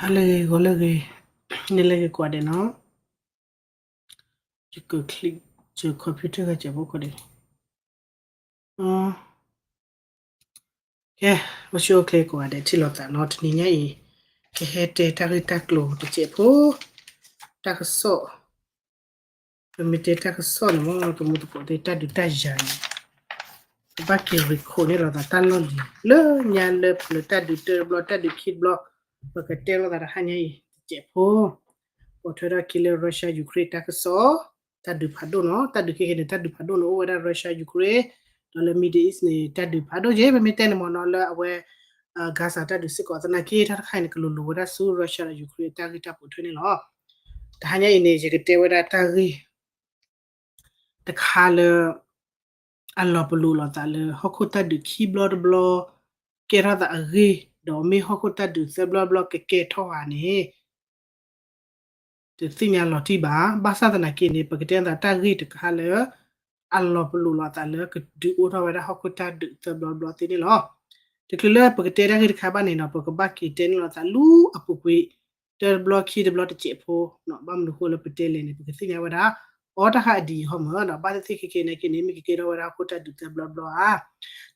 ဟါလၢအဂ့ၤ ဂီၤလၢအဂ့ၤ နံၤလၢအဂ့ၤကိးဂၤဒဲးနီၤ. ယက click ယ computer ဂၤစဲးဖိကိးဂၤဒဲး. ကဲ, အိၣ်ဆူၣ်အိၣ်ချ့ကိးဂၤဒဲး ထံၣ်လိာ်သးနီၤ. တနံၤညါအံၤ ကဟဲတဲတၢ်ဂ့ၢ်တၢ်ကျိၤတစဲးဖိ, တၢ်ကစီၣ် ပမ့ၢ်တဲတၢ်ကစီၣ်န့ၣ်မ့ၢ် တမူတကိးသ့ၣ် တၢ်ဒုးတၢ်ယၤန့ၣ် ပဘၣ်က့ၤ record န့ၢ်လိာ်သးတၢ်လီၢ်လံၤ လၢညါလၢပျၢၤ တၢ်ဒုးတၢတဘျီ တၢ်ဒုးခံတဘျီ ပကတဲလိာ်သးတဟါညါအံၤ တစဲးဖိ, ပိာ်ထွဲထီၣ်ခံလၢ Russia Ukraine တၢ်ကစီၣ်, တၢ်ဒုးဖးဒိၣ်နီၤ. တၢ်ဒုးခဲကနံၣ်န့ၣ် တၢ်ဒုးဖးဒိၣ်န့ၣ် အိၣ်ဝဲဒၣ် Russia Ukraine ဒီးလၢ Middle East န့ၣ် တၢ်ဒုးဖးဒိၣ်က့ ပမ့ၢ်တဲန့ၣ်မ့ၢ်နီၤ လၢအဝဲ Gaza တၢ်ဒုးစ့ၢ်ကီး သနာ်က့တၢ်တခါအံၤန့ၣ် ကလိၤလိၤဝဲဒၣ်ဆူ Russia ဒီး Ukraine အတၢ်ဂ့ၢ်တၢ်ပိာ်ထွဲန့ၣ်လီၤ. တဟါညါအံၤန့ၣ် ယကတဲဝဲဒၣ်တၢ်ဂ့ၢ် တခါလၢ အလီၤပလိာ်လိာ်သးလၢ ဟီၣ်ခိၣ်တၢ်ဒုးခံဘျီတဘျီ ကဲထီၣ်သးအဂ့ၢ်, ဒီးမ့ၢ်ဟီၣ်ခိၣ်တၢ်ဒုးသၢဘျီတဘျီ ကကဲထီၣ်ဧါန့ၣ် တသ့ၣ်ညါလီၤတံၢ်ဘၣ်. ဘၣ်ဆၣ်သနာ်က့န့ၣ် ပကတဲသးတၢ်ဂ့ၢ်တခါလၢ အလီၤပလိာ်လိာ်သးလၢ ကဒုးအိၣ်ထီၣ်ဝဲဒၣ်ဟီၣ်ခိၣ်တၢ်ဒုးသၢဘျီတဘျီသ့န့ၣ်လီၤ. တချုးလၢပကတဲတၢ်ဂ့ၢ်တခါဘၣ်န့ၣ်နီၤ ပကဘၣ်က့ၤတဲန့ၢ်လိာ်သးလၢအပူၤကွံာ် တၢတဘျီခံတဘျီတစဲးဖိ, ဘၣ်မနုၤဃိလၢပတဲလဲၣ်န့ၣ် ပကသ့ၣ်ညါဝဲဒၣ် အိ တၢ်ဃးအဒံးအံၤဟီမၢ်ဒီး ဘၣ်သ့ၣ်သ့ၣ်ခဲကနံၣ်န့ၣ် ကကဲထီၣ်ဝဲဒၣ်ဟီၣ်ခိၣ်တၢ်ဒုးသၢဘျီတဘျီဧါ.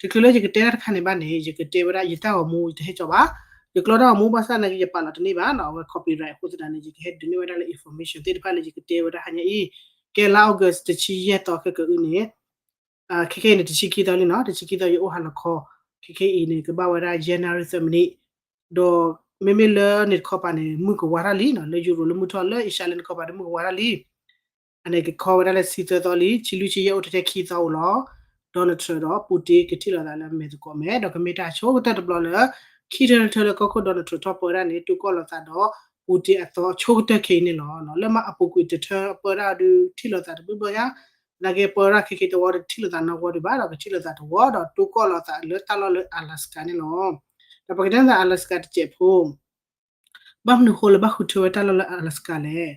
တချုးလၢယကတဲတၢ်တခါန့ၣ်ဘၣ်န့ၣ် ယကတဲဝဲဒၣ်ယတၢ်ဂီၤမူ ယတဟဲကၠီဘၣ်. ယကျီတၢ်ဂီၤမူဘၣ်ဆၣ်သနာ်က့ ယပာ်လီၤတန့ၢ်ဘၣ်နီၤ အဝဲ copyright အဃိသတးန့ၣ် ယကဟဲဒုးန့ၢ်ဝဲဒၣ်လၢ information သ့ၣ်တဖၣ်လၢယကတဲဝဲဒၣ်ဟါညါအံၤ, ကဲလါ August တဆံယဲၢ်သီခဲကနံၣ်အံၤန့ၣ် ခဲကနံၣ်န့ၣ် တဆံခံသီလံနီၤ, တဆံခံသီယအိၣ်ဟါလီၤခီ, ခဲကနံၣ်အံၤန့ၣ် ကဘၣ်ဝဲဒၣ် January သၢမံးနံး, ဒီးမ့မ့ၢ်လၢန့ၣ်တခီပၤန့ၣ် မုၢ်ကဝါတၢ်လံနီၤ, လၢ Europe လၢမုၢ်ထီၣ် လၢ Asia လၢန့ၣ်တခီပၤန့ၣ် မုၢ်ကဝါတၢ်လံ. အန့ၣ်ကခီဝဲဒၣ်လၢဆံသၢသီလံ, ဆံလွံၢ်ဆံယဲၢ်အိၣ်ထဲထဲခံသီဧိၤလီၤ. Donald Trump ဒီး Putin ကထံၣ်လိာ်သးလၢမဲာ်သကိးမဲာ်, ဒီးကမ့ၢ်တၢ်ဆိကတၢၢ်တဘျီလၢ ခံထၢတထၢလၢကီၢ်ခိၣ် Donald Trump ထီၣ်ပၢဝဲဒၣ်န့ၣ် တိၢ်ကီၢ်လိာ်သးဒီး Putin အသီဆိကတၢၢ်ခဲအံၤန့ၣ်လီၤ. လၢမ့ၢ်အပူၤကွံာ်တထၢပၢဒၣ်ဒုးထံၣ်လိာ်သးတဘျီဘျီညါ, သနာ်က့ပၢဒၣ်ခဲကနံၣ်တဝီတထံၣ်လိာ်သးနီတဝီဒံးဘၣ်ဒီး ကထံၣ်လိာ်သးတဝီဒီး တိၢ်ကီၢ်လိာ်သးလၢတၢ်လီၢ်လၢ Alaska န့ၣ်လီၤ. ဒီးပကတဲသး Alaska တစဲးဖိ ဘၣ်မနုၤဃိလၢဘၣ်ဃုထၢဝဲတၢ်လီၢ်လၢ Alaska လဲၣ်.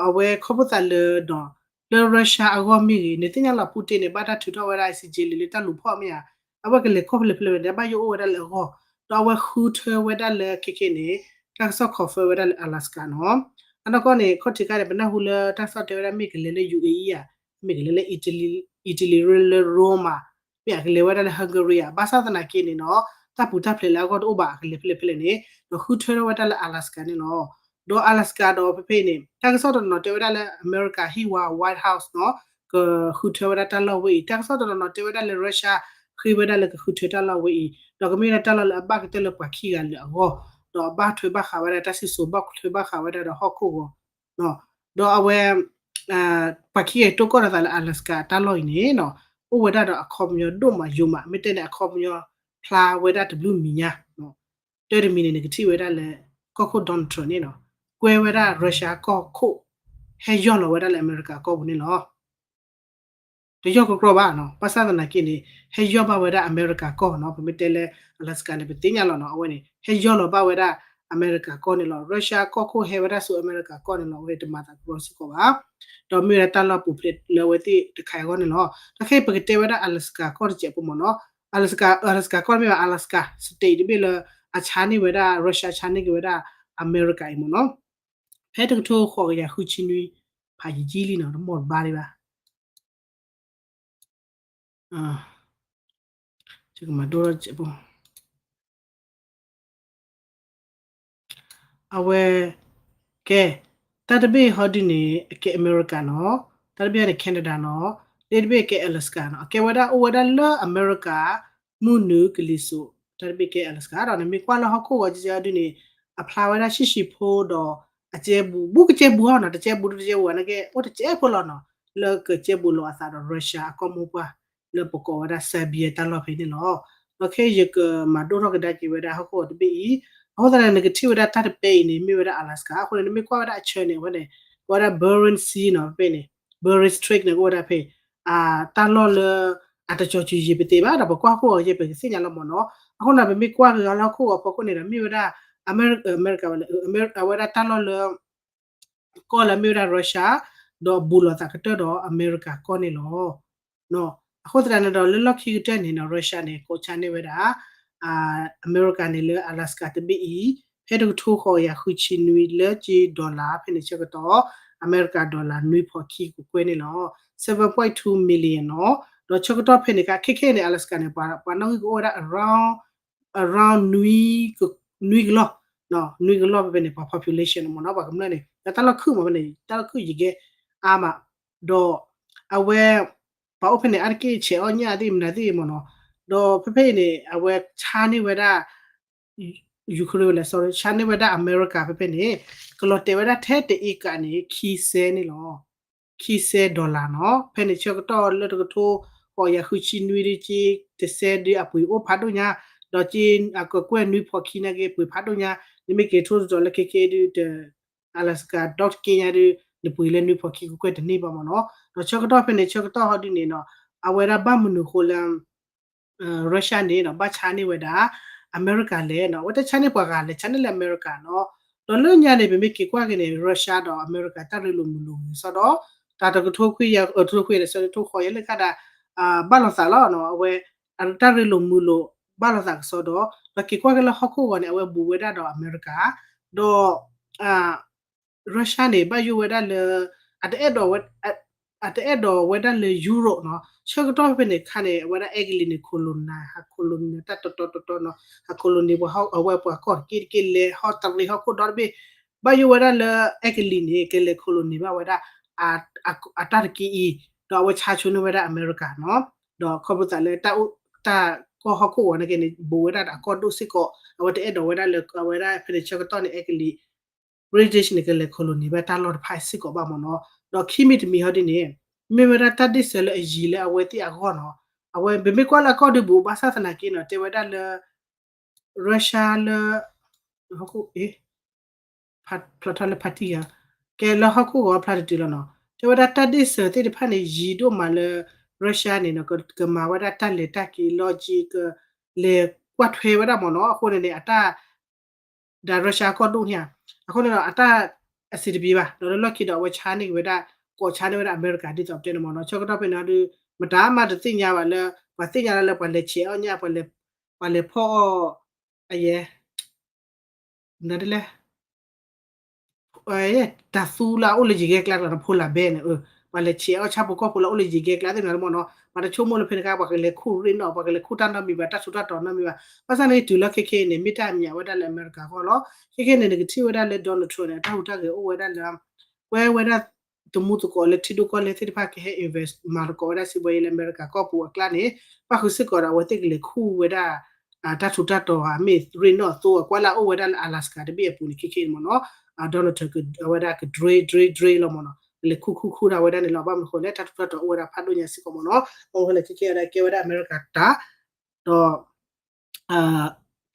အဝဲခီဖျိသးလၢဒီး လၢ Russia အဂီၢ်မ့ၢ်ဂ့ၤ, နသ့ၣ်ညါလီၤ Putin န့ၣ် ဘၣ်တၢ်ထုးထီၣ်ဝဲဒၣ် စံးက့လံ လၢတၢ်လူၤဖီၣ်မ့ၢ်ဧါ, အဝဲကလဲၤခီဖျိဖဲလဲၣ်ဖဲလဲၣ်န့ၣ် ဘၣ်ယိၣ်အိၣ်ဝဲဒၣ်လၢအဂီၢ်, ဒီးအဝဲဃုထၢဝဲဒၣ်လၢခဲကနံၣ်န့ၣ် တၢ်ကစီၣ် confirm ဝဲဒၣ်လၢ Alaska နီၤ. အနီၢ်ကီၢ်န့ၣ် ခီၣ်ထံးခါန့ၣ် ပနၢ်ဟူလၢတၢ်ကစီၣ်တဲဝဲဒၣ်မ့ၢ်ကလဲၤလၢ ယူၣ်အ့အံၤ ဧါ, မ့ၢ်ကလဲၤလၢ Italy လၢ Rome ဧါ, မ့ၢ်ကလဲၤဝဲဒၣ်လၢ Hungary ဧါ, ဘၣ်ဆၣ်သနာ်က့န့ၣ်နီၤ တၢ်ပူၤတၢ်ဖျဲးလၢအဂီၢ်တအိၣ်ဘၣ် ကလဲၤဖဲလဲၣ်ဖဲလဲၣ်န့ၣ် ဒီးဃုထၢထီၣ်ဝဲဒၣ်လၢ Alaska န့ၣ်လီၤ. ဒီး Alaska ဒီးဖဲဖဲအံၤန့ၣ် တၢ်ကစီၣ်တနီၤနီၤတဲဝဲဒၣ်လၢ အမဲရကၤဟံၣ်ဝါ White House နီၤ ကဃုထၢဝဲဒၣ်တၢ်လီၢ်ဝဲအံၤ, တၢ်ကစီၣ်တနီၤနီၤတဲဝဲဒၣ်လၢ Russia ဃ့ဝဲဒၣ်လၢကဃုထၢတၢ်လီၢ်ဝဲအံၤ, ဒီးကမ့ၢ်ဝဲဒၣ်တၢ်လီၢ်လၢအဘၣ်ကတၢၢ်လၢပှၤခံဂၤလၢအဂီၢ်, ဒီးဘၣ်ထွဲဘၣ်ဃးဝဲဒၣ်တၢ်စံၣ်စိၤ ဘၣ်ထွဲဘၣ်ဃးဝဲဒၣ်ဒီးဟီၣ်ခိၣ်ဂီၤ, ဒီးအဝဲ ပှၤခံဂၤတိၢ်ကီၢ်ဒီးသးလၢ Alaska တၢ်လီၢ်အံၤန့ၣ်နီၤ အိၣ်ဝဲဒၣ်ဒီးအခီပညီဒိၣ်မးယိာ်မး, မ့ၢ်တဲန့ၣ် အခီပညီဖျါဝဲဒၣ်တဘျုးမံၤညါ, တၢ်တမံၤန့ၣ် နကထံၣ်ဝဲဒၣ်လၢ ကီၢ်ခိၣ် Donald Trump န့ၣ်နီၤ ကွဲဝဲဒၣ် Russia ကီၢ်ခိၣ် ဟဲယီၢ်လီၤဝဲဒၣ်လၢအမဲရကၤကီၢ်ပူၤန့ၣ်လီၤ. တယီၢ်ကီကီဘၣ်နီၤ, ဘၣ်ဆၣ်သနာ်က့န့ၣ် ဟဲယီၢ်ဘၣ်ဝဲဒၣ်အမဲရကၤကီၢ်နီၤ, ပမ့ၢ်တဲလၢ Alaska န့ၣ် ပသ့ၣ်ညါလီၤနီၤ, အဝဲန့ၣ် ဟဲယီၢ်လီၤဘၣ်ဝဲဒၣ်အမဲရကၤကီၢ်န့ၣ်လီၤ. Russia ကီၢ်ခိၣ်ဟဲဝဲဒၣ်ဆူအမဲရကၤကီၢ်န့ၣ်လီၤ, အဝဲတမၤသးကရီစ့ၢ်ကီးဘၣ်, ဒီးမ့ၢ်ဝဲဒၣ်တၢ်လီၢ်ပူၤဖျဲးလၢအဝဲသ့ၣ်တခါအဂီၢ်န့ၣ်လီၤ. ဒီးခဲအံၤပကတဲဝဲဒၣ် Alaska ကီၢ်တစဲးဖိမ့ၢ်နီၤ, Alaska, Alaska ကီၢ်တမ့ၢ်ဘၣ်, Alaska state တဘ့ၣ်လၢ အဆါန့ၢ်ဝဲဒၣ် Russia ဆါန့ၢ်က့ၤဝဲဒၣ်အမဲရကၤအံၤမ့ၢ်နီၤ, ဖဲတကထိဃိးကယၤဃုဆံနွံ ဖးယံာ်လံနီၤ, တမီၢ်တဘါဒံးဘၣ် ကမၤဒိၣ်ထီၣ်တစဲးဖိ, အဝဲ ကဲ, တၢ်တဘ့ၣ်ဟီဒုန့ၣ် အကဲအမဲရကၤနီၤ, တၢ်တဘ့ၣ်န့ၣ် Canada နီၤ, လၢတဘ့ၣ်ကဲ Alaska နီၤ, အကဲဝဲဒၣ်အိၣ်ဝဲဒၣ်လၢအမဲရကၤ မုၢ်နုာ်ကလံၤစိး, တၢ်တဘ့ၣ်ကဲ Alaska ဒီး နမ့ၢ်ကွၢ်လၢဟီၣ်ခိၣ်ဂီၤကဲကဲဒုန့ၣ် အဖျါဝဲဒၣ်ဆံးဆံးဖိဒီး အကဲဘူး, ဘူးကဲဘူးဟီနီၤ, တကဲဘူးတကဲဘူး နကဲအိၣ်တကဲဖိလီၤနီၤ, လၢကကဲဘူးလိာ်အသးဒီး Russia အကီၢ်မိၢ်ပှၢ် လၢပကိးဝဲဒၣ် Siberia တၢ်လီၢ်ဖဲန့ၣ်လီၤ. ဒီးခဲအံၤယကမၤဒိၣ်ထီၣ်ကဒါက့ၤဝဲဒၣ်ဟီၣ်ခိၣ်ဂီၤတဘ့ၣ်အံၤ, အဃိသတးန့ၣ် နကထံၣ်ဝဲဒၣ်တၢ်တပဲအံၤန့ၣ် မ့ၢ်ဝဲဒၣ် Alaska, အဃိန့ၣ် နမ့ၢ်ကွၢ်ဝဲဒၣ်အဆၢန့ၣ် အဝဲန့ၣ် ကိးဝဲဒၣ် Bering Sea နီၤ, ဖဲဖဲန့ၣ် Bering Strait န့ၣ် ကအိၣ်ဝဲဒၣ်ဖဲ တၢ်လီၢ်လၢ အတကီၤစူၤယံၤပသ့ဘၣ်, ဒီးပကွၢ်ဟီၣ်ခိၣ်ဂီၤယဲၢ် ပကသ့ၣ်ညါလီၤမ့ၢ်နီၤ. အဃိန့ၣ် ပမ့ၢ်ကွၢ်က့ၤလၢဟီၣ်ခိၣ်ဂီၤဖီခိၣ်န့ၣ်ဒီး မ့ၢ်ဝဲဒၣ် အမဲရကၤဝဲလၢ အဝဲဒၣ်တၢ်လီၢ်လၢ ကီၢ်လၢမ့ၢ်ဝဲဒၣ် Russia ဒီးဘူးလိာ်သးကတၢၢ်ဒီးအမဲရကၤကီၢ်န့ၣ်လီၤ. အဃိသတးန့ၣ်ဒီး လၢလီၢ်ခံကတၢၢ်န့ၣ်နီၤ Russia န့ၣ် ကိးဆါန့ၢ်ဝဲဒၣ် အမဲရကၤန့ၣ်လၢ Alaska တဘ့ၣ်အံၤ ဖဲတကထိဃိးကယၤဃုဆံနွံလၢက့ dollar ဖဲန့ၣ်ဆၢကတီၢ် အမဲရကၤ dollar နွံဖီခံကကွဲၢ်န့ၣ်လီၤ. seven point two million နီၤ. ဒီးဆၢကတီၢ်ဖဲန့ၣ်ခါ ခဲခဲန့ၣ် Alaska န့ၣ် ပှၤနီၣ်ဂံၢ်ကအိၣ်ဝဲဒၣ် around around နွံကလီၢ်, နွံကလီၢ်ဖဲဖဲန့ၣ် ပှၤ population မ့ၢ်နီၤ, ပှၤကမျၢၢ်န့ၣ် လၢတၢ်လီၢ်ခုၣ်မ့ၢ်ဖဲန့ၣ် တၢ်လီၢ်ခုၣ်မ့ၢ်ဖဲန့ၣ် တၢ်လီၢ်ခုၣ်ယံၤကဲအါမး, ဒီးအဝဲ ပှၤအိၣ်ဖဲန့ၣ် အါတက့ၢ်ဆဲးအီၣ်ညၣ်သ့ၣ်မနုၤသ့ၣ်မ့ၢ်နီၤ, ဒီးဖဲဖဲအံၤန့ၣ် အဝဲဆါန့ၢ်ဝဲဒၣ် Ukraine ဝဲလဲၣ် sorry ဆါန့ၢ်ဝဲဒၣ်အမဲရကၤဖဲဖဲန့ၣ် ကလီၤတဲာ်ဝဲဒၣ်ထဲတအ့ကးန့ၣ် ခံစဲန့ၣ်လီၤ. ခံစဲ dollar နီၤ. ဖဲန့ၣ်ဆၢကတီၢ်လၢတကထိ ဃိးကယၤဃုဆံနွံဒ်က့ တစဲဒ်အပှ့ၤအိၣ်ဖးဒိၣ်ညါ, ဒီးက့အကကွဲၢ်နွံဖီခံနာ်က့ပှ့ၤဖးဒိၣ်ညါ, နမ့ၢ်က့ၤထိၣ်သတြီၤလၢခဲခဲဒ်တ Alaska ဒီတက့ၢ်ညါဒ် နပှ့ၤလၢနွံဖီခံကကွဲၢ်တန့ၢ်ဘၣ်မ့ၢ်နီၤ. ဒီးဆၢကတီၢ်ဖဲန့ၣ် ဆၢကတီၢ်ဟီဒ်န့ၣ်နီၤ အဝဲဒၣ်ဘၣ်မနုၤဃိလၢ Russia န့ၣ်နီၤ ဘၣ်ဆါန့ၢ်ဝဲဒၣ် အမဲရကၤလဲၣ်နီၤ, အဝဲတဆါန့ၢ်ပှၤဂၤလဲၣ် ဆါန့ၢ်လၢအမဲရကၤနီၤ. ဒီးလၢညါန့ၣ် ပမ့ၢ်က့ၤကွၢ်က့ၤန့ၣ် Russia ဒီးအမဲရကၤတၢ်ရ့လိာ်မုာ်လိာ်ဂ့ၤစီဒီး တၢ်တကထိခွံကယၤ အတကထိခွံကယၤ ဆၢကထိဃိးယဲၢ်လၢခါဒၣ် ဘၣ်လိာ်သးလီၤနီၤ, အဝဲ အတၢ်ရ့လိာ်မုာ်လိာ် ဘၣ်လိာ်သးကစီဒီး ဒီးက့ၤကွၢ်က့ၤလၢဟီၣ်ခိၣ်ဂီၤန့ၣ် အဝဲဘူးဝဲဒၣ်ဒီးအမဲရကၤ, ဒီး Russia န့ၣ် ဘၣ်ယိၣ်ဝဲဒၣ်လၢ အတအဲၣ်ဒိးဝဲ အတအဲၣ်ဒိးဝဲဒၣ်လၢ Europe နီၤ, ဆၢကတီၢ်ဖဲန့ၣ်ခါန့ၣ် အဝဲဒၣ်အဲကလံးန့ၣ် colonize ဟး colonize တၢ်တီတီတီတီနီၤ, ဟး colonize ပှၤဟီၣ် အဝဲပှၤကီၢ်တက့ၢ်တက့ၢ်လဲၤဟီၣ်တရံးဟီၣ်ခိၣ်ဒီတဘ့ၣ်, ဘၣ်ယိၣ်ဝဲဒၣ်လၢအဲကလံးန့ၣ် ကလဲၤ colonize ဘၣ်ဝဲဒၣ် အတၢ်တက့ၢ်အံၤ, ဒီးအဝဲဆါဆိန့ၢ်ဝဲဒၣ်အမဲရကၤနီၤ, ဒီးခီဖျိသးလၢ တၢ်ကီၢ်ဟီၣ်ခိၣ်ဂီၤန့ၣ်က့န့ၣ် ဘူးဝဲဒၣ်ဒီးအကီၢ်ဒိၣ်စ့ၢ်ကီး, အဝဲတအဲၣ်ဒိးဝဲဒၣ်လၢ အဝဲဒၣ်ဖဲန့ၣ်ဆၢကတီၢ်န့ၣ် အဲကလံး British န့ၣ် ကလဲၤ colonize ဘၣ်တၢ်လီၢ်တဖၣ်စ့ၢ်ကီးဘၣ်မ့ၢ်နီၤ, ဒီးခံမံၤတမံၤဟီဒ်န့ၣ် မ့ၢ်ဝဲဒၣ်တၢ်ဒ့ၣ်စၢၤလၢအယံၤလၢအဝဲသ့ၣ်အဂီၢ်နီၤ, အဝဲပမ့ၢ်ကွၢ်လၢအကီၢ်ဒုးဘူးဘၣ်ဆၣ်သနာ်က့နီၤ တဲဝဲဒၣ်လၢ Russia လၢ ဖျါထီၣ်လၢဖါတံၢ်ဂၤ, ကဲလၢဟီၣ်ခိၣ်ဂီၤဖျါတတုၤလီၤနီၤ, တဲဝဲဒၣ်တၢ်ဒ့ၣ်စၢၤသ့ၣ်တဖၣ်န့ၣ် ယံၤဒိၣ်မးလၢ Russia န့ၣ်နီၤ ကမၤဝဲဒၣ်တၢ်လဲၤတၢ်က့ၤလီၤက့ၤ ကလဲၤကွၢ်ထွဲဝဲဒၣ်မ့ၢ်နီၤ, အဃိန့ၣ်န့ၣ် အတၢ် ဒီး Russia ကီၢ်ဒိၣ်န့ၣ်ဧါ, အဃိန့ၣ်ဒီး အတၢ်အဆံးတပံၤဘၣ်, ဒီးလၢလီၢ်ခံဒီးအဝဲဆါန့ၢ်က့ၤဝဲဒၣ် ကိးဆါန့ၢ်ဝဲဒၣ်အမဲရကၤ ဒ်သိးပတဲန့ၣ်မ့ၢ်နီၤ, ဆၢကတီၢ်ဖဲန့ၣ်ဒီး မတၤမးတသ့ၣ်ညါဘၣ်လၢ ပှၤသ့ၣ်ညါလၢပှၤလဲၤဆဲးအီၣ်ညၣ် ပှၤလဲၤဖီၣ်အီၣ် အယဲ နဒ်လဲၣ် တၢ်သူလၢအအိၣ်လၢယံၤဂဲကျါတလီၤနီၤ polar bear န့ၣ် ပှၤလဲၤဆဲးအီၣ်ဆၣ်ဖိကီၢ်ဖိလၢအအိၣ်လၢယံၤဂဲကျါသ့ၣ်မနုၤမ့ၢ်နီၤ, ပှၤတဆိကမိၣ်လၢဖဲန့ၣ်ခါ ပှၤကလဲၤခူၣ်ရ့ၣ်နီၤ ပှၤကလဲၤခူၣ်တၢ်နီတမံၤဘၣ် တၢ်ထူးတၢ်တီၤနီတမံၤဘၣ်, ဘၣ်ဆၣ်န့ၣ်တုၤလၢခဲခဲအံၤန့ၣ် မ့ၢ်တၢ်အမံၤဝဲဒၣ်လၢအမဲရကၤအဂီၢ်လီၤ, ခဲခဲန့ၣ် နကထံၣ်ဝဲဒၣ်လၢ Donald Trump န့ၣ် အတၢ်ဟူးတၢ်ဂဲၤအိၣ်ဝဲဒၣ်လၢ ကွဲဝဲဒၣ်သမူသကိးလၢထံဒိၣ်ကီၢ်လဲၢ်သ့ၣ်တဖၣ်ကဟဲ invest မၤသကိးဝဲဒၣ်စံးဘီယဲလၢအမဲရကၤကီၢ်ပူၤအကျါန့ၣ် ပၣ်ဃုာ်စ့ၢ်ကီးဒီးအဝဲသ့ၣ်ကလဲၤခူၣ်ဝဲဒၣ် တၢ်ထူးတၢ်တီၤဧါ မ့ၢ်ရ့ၣ်နီၣ်အသိ အကွၢ်လၢအအိၣ်ဝဲဒၣ်လၢ Alaska တဘ့ၣ်အပူၤန့ၣ် ခဲခဲအံၤမ့ၢ်နီၤ Donald Trump အဝဲဒၣ်က drill drill drill လီၤမ့ၢ်နီၤ ကလဲၤခူၣ်ခူၣ်ခူၣ်ဒၣ်ဝဲဒၣ်န့ၣ်လီၤ. ဘၣ်မနုၤဃိလဲၣ် တၢ်ထူးတၢ်တီၤအိၣ်ဝဲဒၣ်ဖးဒိၣ်ညါစ့ၢ်ကီးမ့ၢ်နီၤ ဘၣ်မနုၤဃိလဲၣ်ခဲခဲအံၤဒၣ်ကဲဝဲဒၣ်အမဲရကၤတၢ် ဒီး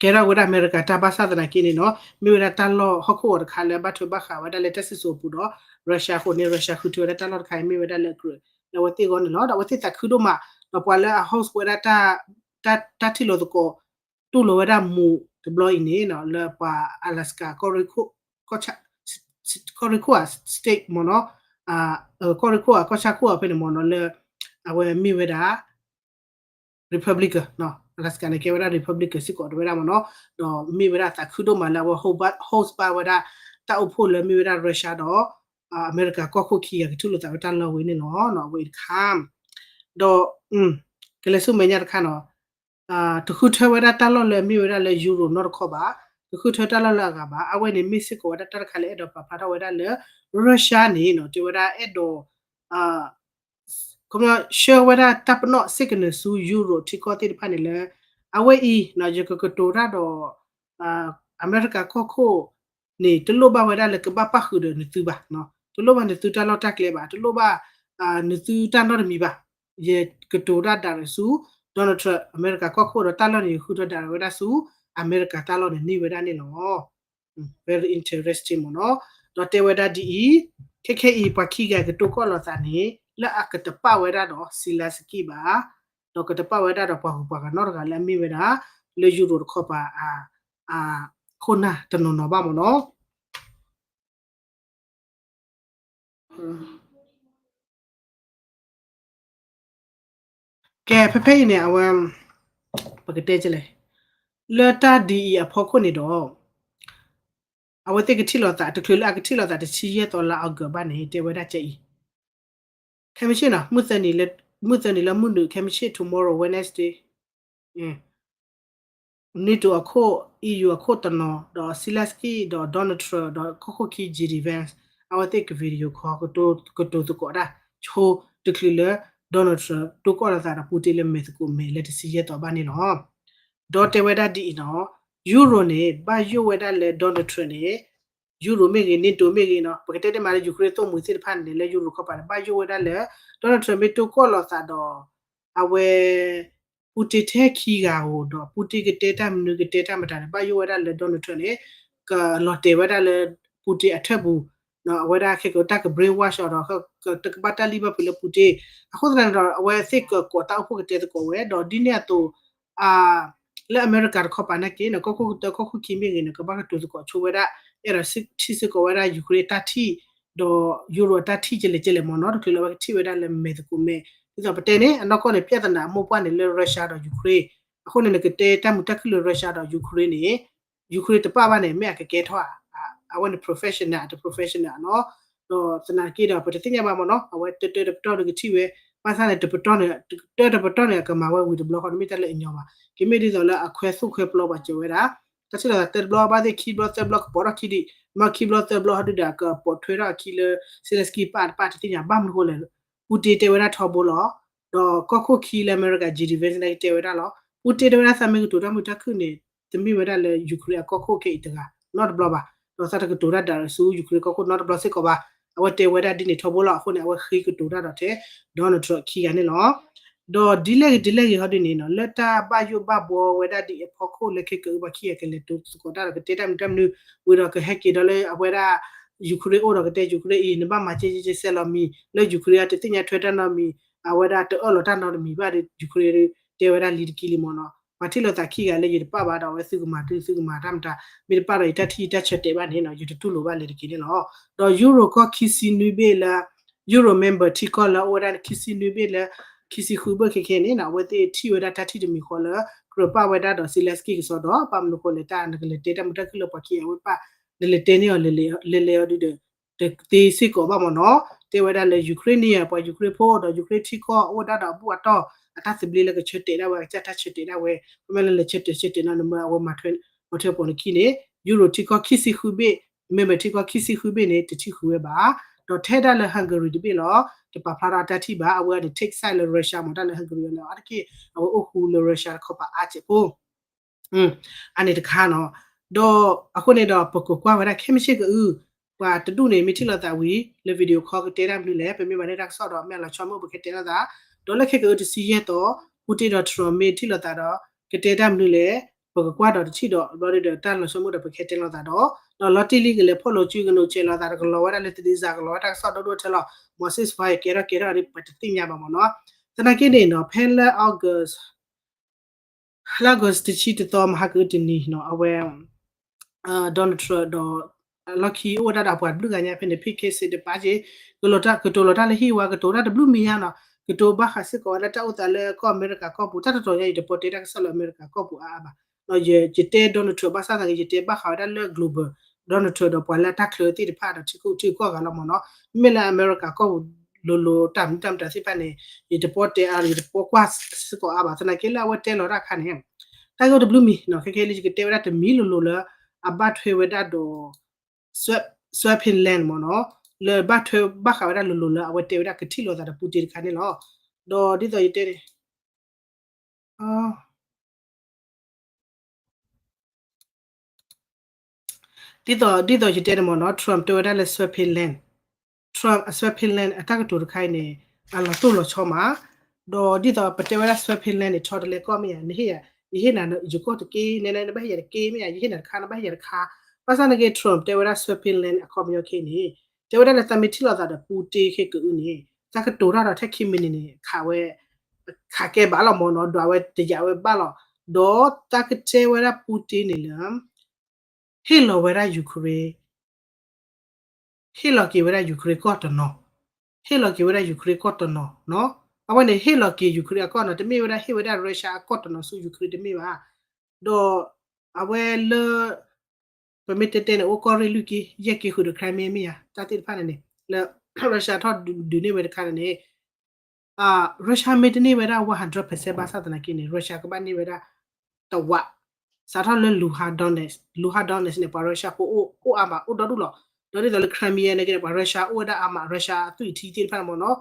ကဲထီၣ်ဝဲဒၣ်အမဲရကၤတၢ်ဘၣ်ဆၣ်သနာ်က့န့ၣ်နီၤ မ့ၢ်ဝဲဒၣ်တၢ်လီၢ်ဟီၣ်ခိၣ်ဂီၤတခါလၢဘၣ်ထွဲဘၣ်ဃးဝဲဒၣ်လၢတၢ်စံၣ်စိၤအပူၤဒီး Russia အဃိန့ၣ် Russia ဃုထၢဝဲဒၣ်တၢ်လီၢ်တခါအံၤမ့ၢ်ဝဲဒၣ်လၢ လၢအဝဲသ့ၣ်အဂီၢ်န့ၣ်လီၤ. ဒီးအဝဲသ့ၣ်သးခုဒိၣ်မး ဒီးပှၤလၢအ host ဝဲဒၣ် တၢ်ထံၣ်လိာ်သကိး တူၢ်လိာ်ဝဲဒၣ်မူးတဘျီအံၤန့ၣ်နီၤ လၢပှၤ Alaska ကီၢ်ရ့ၣ်ခိၣ် ကီၢ်ရ့ၣ်ခိၣ်ဧါ state မ့ၢ်နီၤ ကီၢ်ရ့ၣ်ခိၣ်ဧါ ကီၢ်ဆၣ်ခိၣ်ဧါဖဲန့ၣ်မ့ၢ်နီၤ လၢ အဝဲမ့ၢ်ဝဲဒၣ် Republican နီၤ Alaska န့ၣ် ကဲဝဲဒၣ် Republican စ့ၢ်ကီးတဝဲဒၣ်မ့ၢ်နီၤ ဒီးမ့ၢ်ဝဲဒၣ်သးခုဒိၣ်မးလၢအဝဲ host ဘၣ် host ဘၣ်ဝဲဒၣ် တၢ်အိၣ်ဖှိၣ်လၢမ့ၢ်ဝဲဒၣ် Russia ဒီး အမဲရကၤကီၢ်ခိၣ်ခံဂၤကထူၣ်လိာ်သးဝဲတၢ်လီၢ်ဝဲန့ၣ်လီၤ. အဝဲအံၤတခါ ဒီး ကလဲၤဆူမဲာ်ညါတခါနီၤ တဃုထၢဝဲဒၣ်တၢ်လီၢ်လၢအမ့ၢ်ဝဲဒၣ်လၢ Europe နီတခီဘၣ်, တဃုထၢတၢ်လီၢ်လၢအဂၤဘၣ်. အဝဲန့ၣ်မ့ၢ်စ့ၢ်ကီးဝဲဒၣ်တၢ်တခါလၢအဲၣ်ဒိးပာ်ဖျါထီၣ်ဝဲဒၣ်လၢ Russia န့ၣ်နီၤ တဲဝဲဒၣ်အဲၣ်ဒိး ခီပညီ ဆှၢဝဲဒၣ်တၢ်ပနီၣ်စ့ၢ်ကနၢၤဆူ Europe ထံကီၢ်သ့ၣ်တဖၣ်န့ၣ်လၢ အဝဲအံၤ ယကကတိၤတၢ်ဒီး အမဲရကၤကီၢ်ခိၣ်န့ၣ် တလိၣ်ဘၣ်ဝဲဒၣ်လၢကဘၣ်ပၣ်ဃုာ်ဒီးနသုဘၣ်, တလိၣ်ဘၣ်နသုတၢ်လီၢ်တၢ်ကျဲဘၣ်, တလိၣ်ဘၣ် နသုတၢ်နီတမံၤဘၣ်. ယကတိၤတၢ်ဒၣ်ရဲၣ်ဆူ Donald Trump အမဲရကၤကီၢ်ခိၣ်ဒီးတၢ်လီၢ်န့ၣ် ယဃုထၢဒၣ်ရဲၣ်ဝဲဒၣ်ဆူ အမဲရကၤတၢ်လီၢ်န့ၣ်န့ၢ်ဝဲဒၣ်န့ၣ်လီၤ. Very interesting မ့ၢ်နီၤ. ဒီးတဲဝဲဒၣ်ဒ်အံၤ, ခဲခဲအံၤ ပှၤခံဂၤကတိၤကီၢ်လိာ်သးန့ၣ် လၢအကတပာ်ဝဲဒၣ်ဒီး Zelenskyy ဘၣ်, ဒီးကတပာ်ဝဲဒၣ်ဒီးပှၤဂုၤပှၤဂၤနီတဂၤလၢအမ့ၢ်ဝဲဒၣ် လၢယူရိၤတခီပၤ အခိၣ်နၢ်တနီၤနီၤဘၣ်မ့ၢ်နီၤ. ကဲ ဖဲဖဲအံၤန့ၣ် အဝဲ ပကတဲကလဲၣ်, လၢတၢ်ဒ်အံၤအဖီခိၣ်န့ၣ်ဒီး အဝဲသ့ၣ်ကထံၣ်လိာ်သး တချုးလၢအကထံၣ်လိာ်သးတဆံယဲၢ်သီလါ August ဘၣ်န့ၣ် တဲဝဲဒၣ်ကအံၤ ခဲမုၢ်ဆ့ၣ်နီၤ မုၢ်သၢနံၤလၢမုၢ်နုာ် ခဲမုၢ်ဆ့ၣ် tomorrow Wednesday, နံၣ်တိၤအခိၣ် E U အခိၣ်တနီၤ ဒီး Zelensky ဒီး Donald Trump ဒီးကီၢ်ခိၣ်ခံ J D Vance အဝဲသ့ၣ်က video call ကတိၤသကိးတၢ် ဆိတချုးလၢ Donald Trump တိၢ်ကီၢ်လိာ်သးဒီး Putin လၢမဲာ်သကိးမဲာ်လၢတဆံယဲၢ်သီဘၣ်န့ၣ်လီၤ. ဒီးတဲဝဲဒၣ်ဒ်အံၤနီၤ Euro န့ၣ် ဘၣ်ယိၣ်ဝဲဒၣ်လၢ Donald Trump န့ၣ် Euro မ့ၢ်ဂ့ၤ NATO မ့ၢ်ဂ့ၤနီၤ ပကတဲတမံၤလၢ Ukraine သိၣ်မှံၤသ့ၣ်တဖၣ်န့ၣ် လၢ Euro ခီပၤန့ၣ် ဘၣ်ယိၣ်ဝဲဒၣ်လၢ Donald Trump မ့ၢ်တိၢ်ကီၢ်လိာ်သးဒီး အဝဲ Putin ထဲခံဂၤဧိၤဒီး Putin ကတဲတၢ်မနုၤကတဲတၢ်မတၤန့ၣ် ဘၣ်ယိၣ်ဝဲဒၣ်လၢ Donald Trump န့ၣ် ကလီၤတဲာ်ဝဲဒၣ်လၢ Putin အထၢၣ်ပူၤ အဝဲဒၣ်ခဲကတၢၢ်က brainwash အီၤဒီး တကဘၣ်တၢ်လံၣ်ဘၣ်ဖုးလၢ Putin အဃိသတးန့ၣ်ဒီး အဝဲသ့ၣ်ကကိးတၢ်အိၣ်ဖှိၣ်ကတဲသကိးဝဲ ဒီးဒ်န့ၣ်အသိး လၢအမဲရကၤတခီပၤနာ်က့န့ၣ် ကီၢ်ခိၣ်ကတၢၢ် ကီၢ်ခိၣ်ခံမ့ၢ်ဂ့ၤန့ၣ် ကဘၣ်ကတိၤသကိးဆိဝဲဒၣ် အဲၣ်ဒိးထံၣ်စ့ၢ်ကီးဝဲဒၣ် Ukraine တၢ်ထံၣ် ဒီး Euro အတၢ်ထံၣ်ကလဲာ်ကလဲာ်မ့ၢ်နီၤ တချုးလၢအဝဲကထံၣ်ဝဲဒၣ်လၢမဲာ်သကိးမဲာ် ဒ်သိးပတဲန့ၣ် အနီၢ်ကီၢ်န့ၣ် ပြဿနာအမိၢ်ပှၢ်န့ၣ်လၢ Russia ဒီး Ukraine အဃိန့ၣ် နကတဲတၢ်မုာ်တၢ်ခုၣ်လၢ Russia ဒီး Ukraine န့ၣ် Ukraine တပၣ်ဘၣ်န့ၣ် မ့ၢ်အကကဲထီၣ်ဧါ အဝဲန့ၣ် professional တ professional နီၤ ဒီးသနာ်က့ဒီး ပတသ့ၣ်ညါဘၣ်မ့ၢ်နီၤ အဝဲတၢတပတီၢ်ဒီးကထံၣ်ဝဲ ဘၣ်ဆၣ်န့ၣ် တပတီၢ်န့ၣ် တၢတပတီၢ်န့ၣ် အကမၤဝဲဝံၤတဘျီဃီန့ၣ် မ့ၢ်တၢ်လၢအညီဘၣ် ကမ့ၢ်ဒ်သိးလၢအခွဲးသူၣ်ခွဲးပျီပှၤစၢၤဝဲဒၣ် တၢ်ထံၣ်လိာ်သးတၢတဘျီဘၣ်သ့ၣ်ခံဘျီသၢဘျီ ကပိာ်ထီၣ်ခံဒံး မ့ၢ်ခံဘျီသၢဘျီဟီဒုဒီး ကပိာ်ထွဲထီၣ်အခံလၢ Zelensky ပၣ်တပၣ်တသ့ၣ်ညါဘၣ်မနုၤဃိလဲၣ် Putin တဲဝဲဒၣ်ထီဘိလီၤ ဒီးကီၢ်ခိၣ်ခံလၢအမဲရကၤ J D Vance န့ၣ် ကတဲဝဲဒၣ်လီၤ Putin တဲဝဲဒၣ်သးမ့ၢ်ကတိၤတၢ်မုာ်တၢ်ခုၣ်န့ၣ် တမ့ၢ်ဝဲဒၣ်လၢ Ukraine အကီၢ်ခိၣ်ခဲအံၤတဂၤ နီတဘျီဘၣ် ဒီးသးတကတိၤတၢ်ဒၣ်ဆူ Ukraine ကီၢ်ခိၣ်နီတဘျီစ့ၢ်ကီးဘၣ် အဝဲတဲဝဲဒၣ်ဒ်န့ၣ်ထီဘိလီၤ အဃိန့ၣ် အဝဲဃ့ကတိၤတၢ်ဒီးထဲ Donald Trump ခံဂၤန့ၣ်လီၤ ဒီးဒ်လဲၣ်ဂ့ၤဒ်လဲၣ်ဂ့ၤဟီဒုန့ၣ်နီၤ လၢတၢ်ဘၣ်ယိၣ်ဘၣ်ဘှီဝဲဒၣ်ဒ်အဖီခိၣ်လၢခဲကအုပှၤခံဂၤကလဲၤတိၤသကိးတၢ်ဒီးကတဲတၢ်မနုၤတၢ်မနုၤ ဝံၤဒီးကဟဲက့ၤဒီးလၢအဝဲဒၣ် Ukraine အိၣ်ဒီးကတဲ Ukraine အံၤ နဘၣ်မၤကဲကဲကဲစဲလီၤမံၤ လၢ Ukraine တသ့ၣ်ညါထွဲတၢ်နီတမံၤ အဝဲဒၣ်တအၢၣ်လီၤတၢ်နီတမံၤဘၣ်ဒီး Ukraine တဲဝဲဒၣ်လံတက့ၢ်လံမ့ၢ်နီၤ ပှၤထံၣ်လိာ်သးခံဂၤလၢယတပၣ်ဘၣ်ဒီး အဝဲသုကမၤဒုသုကမၤတၢ်မတၤ မ့ၢ်တပၣ်ဒီးယတၢ်ထံၣ်ယတၢ်ဆၢတဲာ်ဘၣ်န့ၣ်နီၤ ယတတူၢ်လိာ်ဘၣ်လၢတက့ၢ်န့ၣ်လီၤ ဒီး Euro ကီၢ်ခံဆံနွံဘ့ၣ်လၢ Euro member ထံကီၢ်လၢအအိၣ်ဝဲဒၣ်ခံဆံနွံဘ့ၣ်လၢ ခံဆံဃုဘ့ၣ်ခဲခဲန့ၣ်နီၤ အဝဲသ့ၣ်ထံၣ်ဝဲဒၣ်တၢ်ထံၣ်တမံၤဃီလၢ ကြၢးပာ်ဝဲဒၣ်ဒီး Zelensky ကစီဒီ ဘၣ်မနုၤဃိလဲၣ် တၢ်နကလဲၤတဲတၢ်မုာ်တၢ်ခုၣ်လၢပှၤခံဂၤဝဲပၣ် နလဲၤတဲန့ၢ်အီၤလဲၤလဲၤအီၤဒုဒီး တသ့စ့ၢ်ကီးဘၣ်မ့ၢ်နီၤ တဲဝဲဒၣ်လၢ Ukraine န့ၣ် ပှၤ Ukraine ဖိဒီး Ukraine ထံကီၢ်အိၣ်ဝဲဒၣ်ဒီးအဘူၣ်အတီၢ် အတၢ်သဘျ့လၢကဆၢတဲာ်ဒၣ်ဝဲ ကစၢ်တၢ်ဆၢတဲာ်ဒၣ်ဝဲ ပမ့ၢ်လၢလဲၤဆၢတဲာ်ဆၢတဲာ်နီၤ နမ့ၢ်အဝဲမၤထွဲ မၤထွဲပိာ်နခံန့ၣ် Euro ထံကီၢ်ခံဆံဃုဘ့ၣ် member ထံကီၢ်ခံဆံဃုဘ့ၣ်န့ၣ် တထံၣ်ဃုာ်ဝဲဘၣ် ဒီးထဲဒၣ်လၢ Hungary တဘ့ၣ်လီၤ တပာ်ဖျါထီၣ်အတၢ်ထံၣ်ဘၣ် အဝဲအံၤန့ၣ် take side လၢ Russia မ့ၢ်တၢ်လၢ Hungary အံၤန့ၣ် အါတက့ၢ် အဝဲအိၣ်ဃူလၢ Russia တခီပၤအါစဲးဖိ အန့ၣ်တခါနီၤ ဒီးအဃိန့ၣ်ဒီး ပကကွၢ်ဝဲဒၣ်ခဲမုၢ်ဆ့ၣ်ကအု ပှၤတဒူၣ်န့ၣ် မ့ၢ်ထံၣ်လိာ်သးဝံၤ လၢ video call ကတဲတၢ်မနုၤလဲၣ် ပမ့ၢ်ဘၣ်န့ၢ်တၢ်ကစီၣ်ဒီး မ့ၢ်အလီၤဆီမ့ၢ်အိၣ် ပကဟဲတဲလိာ်သး ဒီးလၢခဲကအုတဆံယဲၢ်သီ Putin ဒီး Trump မ့ၢ်ထံၣ်လိာ်သးဒီး ကတဲတၢ်မနုၤလဲၣ် ပကကွၢ်ဒီးတထံၣ်ဒီး ဘျီဒီးတၢ်လီၤဆီမ့ၢ်အိၣ်ဒီး ပကဟဲတဲလိာ်သးဒီး ဒီးလီၤတံၢ်လံကလဲၤဖီၣ်လိာ်စုကနိးဆဲးလိာ်သး ကလီၤဝဲဒၣ်လၢသဒံစၤ ကလီၤဝဲတၢ်ကစီၣ်ဒီဒိၣ်ထဲလီၤ မ့ၢ် ceasefire ကဲထီၣ်ကဲထီၣ်ဒီး ပတသ့ၣ်ညါဘၣ်မ့ၢ်နီၤ သနာ်က့န့ၣ်နီၤ ဖဲလၢ August လၢ August တဆံတသီ မဟါကအုတနံၤနီၤ အဝဲ Donald Trump ဒီး အလီၢ်ခံအိၣ်ဝဲဒၣ်ဒီးအပှၤတဘျုးဂၤညါဖဲန့ၣ် Pete Hegseth တပာ်က့ၤ ကတိၤလိာ်တၢ်လၢဟံၣ်ဝါ ကတိၤတၢ်တဘျုးမံၤညါနီၤ ကတိၤဘၣ်ဃးစ့ၢ်ကီးဝဲဒၣ်တၢ်အိၣ်သးလၢကီၢ်အမဲရကၤကီၢ်ပူၤ တၢ်တတီၤညါအံၤ တပီတဲတၢ်ကစီၣ်လၢအမဲရကၤကီၢ်ပူၤအါအါဘၣ် ယတဲ Donald Trump ဘၣ်ဆၣ်သနာ်က့ ယတဲဘၣ်ဃးဝဲဒၣ်လၢ global Donald Trump ဒီးပှၤလၢအတၢ်ချၢသ့ၣ်တဖၣ်ဒီးထံကီၢ်ဂၤလီၤမ့ၢ်နီၤ မ့ၢ်လၢအမဲရကၤကီၢ်ပူၤလိၤလိၤတၢ်မနုၤတၢ်မတၤသ့ၣ်တဖၣ်န့ၣ် ယတပီတဲအါ ယတပီကွၢ်စ့ၢ်ကီးအါဘၣ် သနာ်က့လၢအဝဲတဲလီၤတၢ်အခါန့ၣ် တၢ်ဂ့ၢ်တဘျုးမံၤနီၤ ခဲခဲလၢယကတဲဝဲဒၣ်တမံၤလိၤလိၤလၢ အဘၣ်ထွဲဝဲဒၣ်ဒီး Swap Finland မ့ၢ်နီၤ လၢဘၣ်ထွဲဘၣ်ဃးဝဲဒၣ်လိၤလိၤလၢအဝဲတဲဝဲဒၣ်ကထံၣ်လိာ်သးဒီး Putin တခါန့ၣ်လီၤ ဒီးဒ်သိးယတဲန့ၣ် ဒ်သိး ဒ်သိးယတဲန့ၣ်မ့ၢ်နီၤ Trump တဲဝဲဒၣ်လၢ Swap Finland Trump အ Swap Finland အတၢ်ကတိၤတခါအံၤန့ၣ် အလီၤတိၢ်လီၤဆီမး ဒီးဒ်သိးပတဲဝဲဒၣ် Swap Finland န့ၣ် ဆီတလဲကီၢ်မ့ၢ်ယၤ နဟ့ၣ်ယၤ ယဟ့ၣ်နၤယကီၢ်တက့ၢ် နဲနဲနဘၣ်ဟ့ၣ်ယၤတက့ၢ်မ့ၢ်ယၤ ယဟ့ၣ်နၤတခါ နဘၣ်ဟ့ၣ်ယၤတခါ ဘၣ်ဆၣ်သနာ်က့ Trump တဲဝဲဒၣ် Swap Finland အခီပညီခဲအံၤန့ၣ် တဲဝဲဒၣ်လၢသးမ့ၢ်ထံၣ်လိာ်သးဒီး Putin ခဲကအုန့ၣ် သးကတိၤတၢ်ဒီးထဲခံမံးနံးန့ၣ် ခးဝဲ ခးကဲဘၣ်လီၤမ့ၢ်နီၤ ဒွးဝဲတယာ်ဝဲဘၣ်လီၤ ဒီးသးကတဲဝဲဒၣ် Putin န့ၣ်လၢ ဟ့ၣ်လီၤဝဲဒၣ် Ukraine ဟ့ၣ်လီၤက့ၤဝဲဒၣ် Ukraine ကီၢ်တနီၤ ဟ့ၣ်လီၤက့ၤဝဲဒၣ် Ukraine ကီၢ်တနီၤ အဝဲန့ၣ်ဟ့ၣ်လီၤက့ၤ Ukraine အကီၢ်နီၤ တမ့ၢ်ဝဲဒၣ်ဟ့ၣ်ဝဲဒၣ် Russia အကီၢ်တနီၤဆူ Ukraine တမ့ၢ်ဘၣ် ဒီးအဝဲလၢ ပမ့ၢ်တဲတဲန့ၣ် အိၣ်ကီၢ်ရ့ၣ်လွံၢ်က့ ယဲၢ်က့ဃုာ်ဒီး Crimea မ့ၢ်ဧါ, တၢ်သ့ၣ်တဖၣ်န့ၣ်န့ၣ် လၢ Russia ထီၣ်ဒုးန့ၢ်ဝဲတခါန့ၣ်န့ၣ် Russia မ့ၢ်တန့ၢ်ဝဲဒၣ် one hundred percent ဘၣ်ဆၣ်သနာ်က့န့ၣ် Russia ကဘၣ်န့ၢ်ဝဲဒၣ် တဝး စးထီၣ်လၢ Luhansk Donetsk, Luhansk Donetsk န့ၣ် ပှၤ Russia ဖိအိၣ်အါမး အိၣ်ဒီဒူၣ်လီၤ. ဒီးဒ်သိးလၢ Crimea န့ၣ်က့န့ၣ် ပှၤ Russia အိၣ်ဝဲဒၣ်အါမး Russia အသွံၣ်အထံသ့ၣ်တဖၣ်မ့ၢ်နီၤ,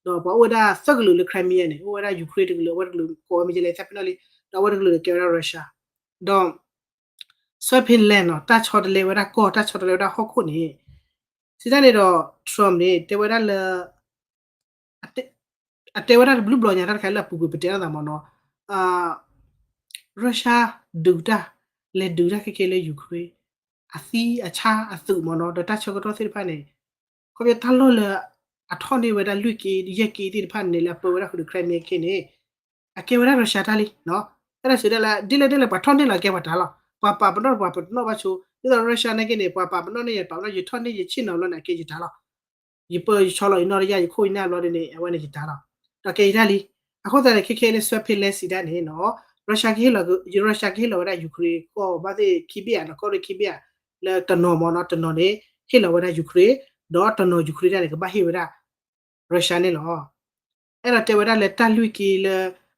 ဒီးပှၤအိၣ်ဝဲဒၣ်သၢကလုာ်လၢ Crimea န့ၣ် အိၣ်ဝဲဒၣ် Ukraine တကလုာ် အဝဲတကလုာ်ကိးဝဲမ့ၢ်ကလဲၤသၢဖဲနီၣ်လံ, ဒီးအဝဲတကလုာ်န့ၣ်ကဲဝဲဒၣ် Russia, ဒီး Sudetenland နီၤ တၢ်ဆီတလဲဝဲဒၣ်ကီၢ် တၢ်ဆီတလဲဝဲဒၣ်ဟီၣ်ခိၣ်န့ၣ် စံးတၢ်န့ၣ်ဒီး Trump န့ၣ် တဲဝဲဒၣ်လၢ အတဲဝဲဒၣ်တဘျုးဘျီညါတၢ်တခါလၢအပူၤကွံာ်ပတဲလိာ်သးမ့ၢ်နီၤ, Russia ဒုးတၢ် လဲၤဒုးတၢ်ခဲကဲလၢ Ukraine အသံအဆါအသုးမ့ၢ်နီၤ ဒီးတၢ်ဆၢကတီၢ်သ့ၣ်တဖၣ်န့ၣ် ခီဖျိတၢ်လီၢ်လၢ အထီၣ်န့ၢ်ဝဲဒၣ်လွံၢ်က့ ယဲၢ်က့သ့ၣ်တဖၣ်န့ၣ် လၢအပၢဝဲဒၣ်ဃုာ်ဒီး Crimea ခဲန့ၣ် အကဲဝဲဒၣ် Russia တၢ်လံ, အဲၣ်ဒိးစံးဒၣ်လၢ ဒ်လဲၣ်ဒ်လဲၣ် ပှၤထီၣ်န့ၢ်လီၤကဲပှၤတၢ်လီၤ, ပှၤပာ်ပနီၣ်ပှၤပနီၣ်ဘၣ်ဆိ, ဒ်သိး Russia နာ်က့န့ၣ် ပှၤပာ်ပနီၣ်န့ၢ်ယၤ ပာ်ပနီၣ် ယထီၣ်န့ၢ်ယဆ့ၣ်နီၤလီၤန့ၣ် အကဲယတၢ်လီၤ, ယပၢယဆီလီၤ ယနီၣ်တယၢ် ယခိၣ်ယနၢ်ဘျီဒ်န့ၣ် အဝဲန့၁ၣ်ယတၢ်လီၤ, ဒီးကဲယတၢ်လံ. အဃိသတးန့ၣ် ခဲခဲလၢ Sudetenland စံးဒၣ်န့ၣ်နီၤ Russia ကဟ့ၣ်လီၤ Russia ကဟ့ၣ်လီၤဝဲဒၣ် Ukraine ကီၢ်ဘၣ်သ့ၣ်ခံဘ့ၣ်ဧါ ဒီးကီၢ်ရ့ၣ်ခံဘ့ၣ်ဧါ, လၢတနီၤမ့ၢ်နီၤ တနီၤန့ၣ် ဟ့ၣ်လီၤဝဲဒၣ် Ukraine, ဒီးတနီၤ Ukraine တၢ်န့ၣ် ကဘၣ်ဟ့ၣ်ဝဲဒၣ် Russia န့ၣ်လီၤ. အဲၣ်ဒိးတဲဝဲဒၣ်လၢတၢ်လွံၢ်က့လၢ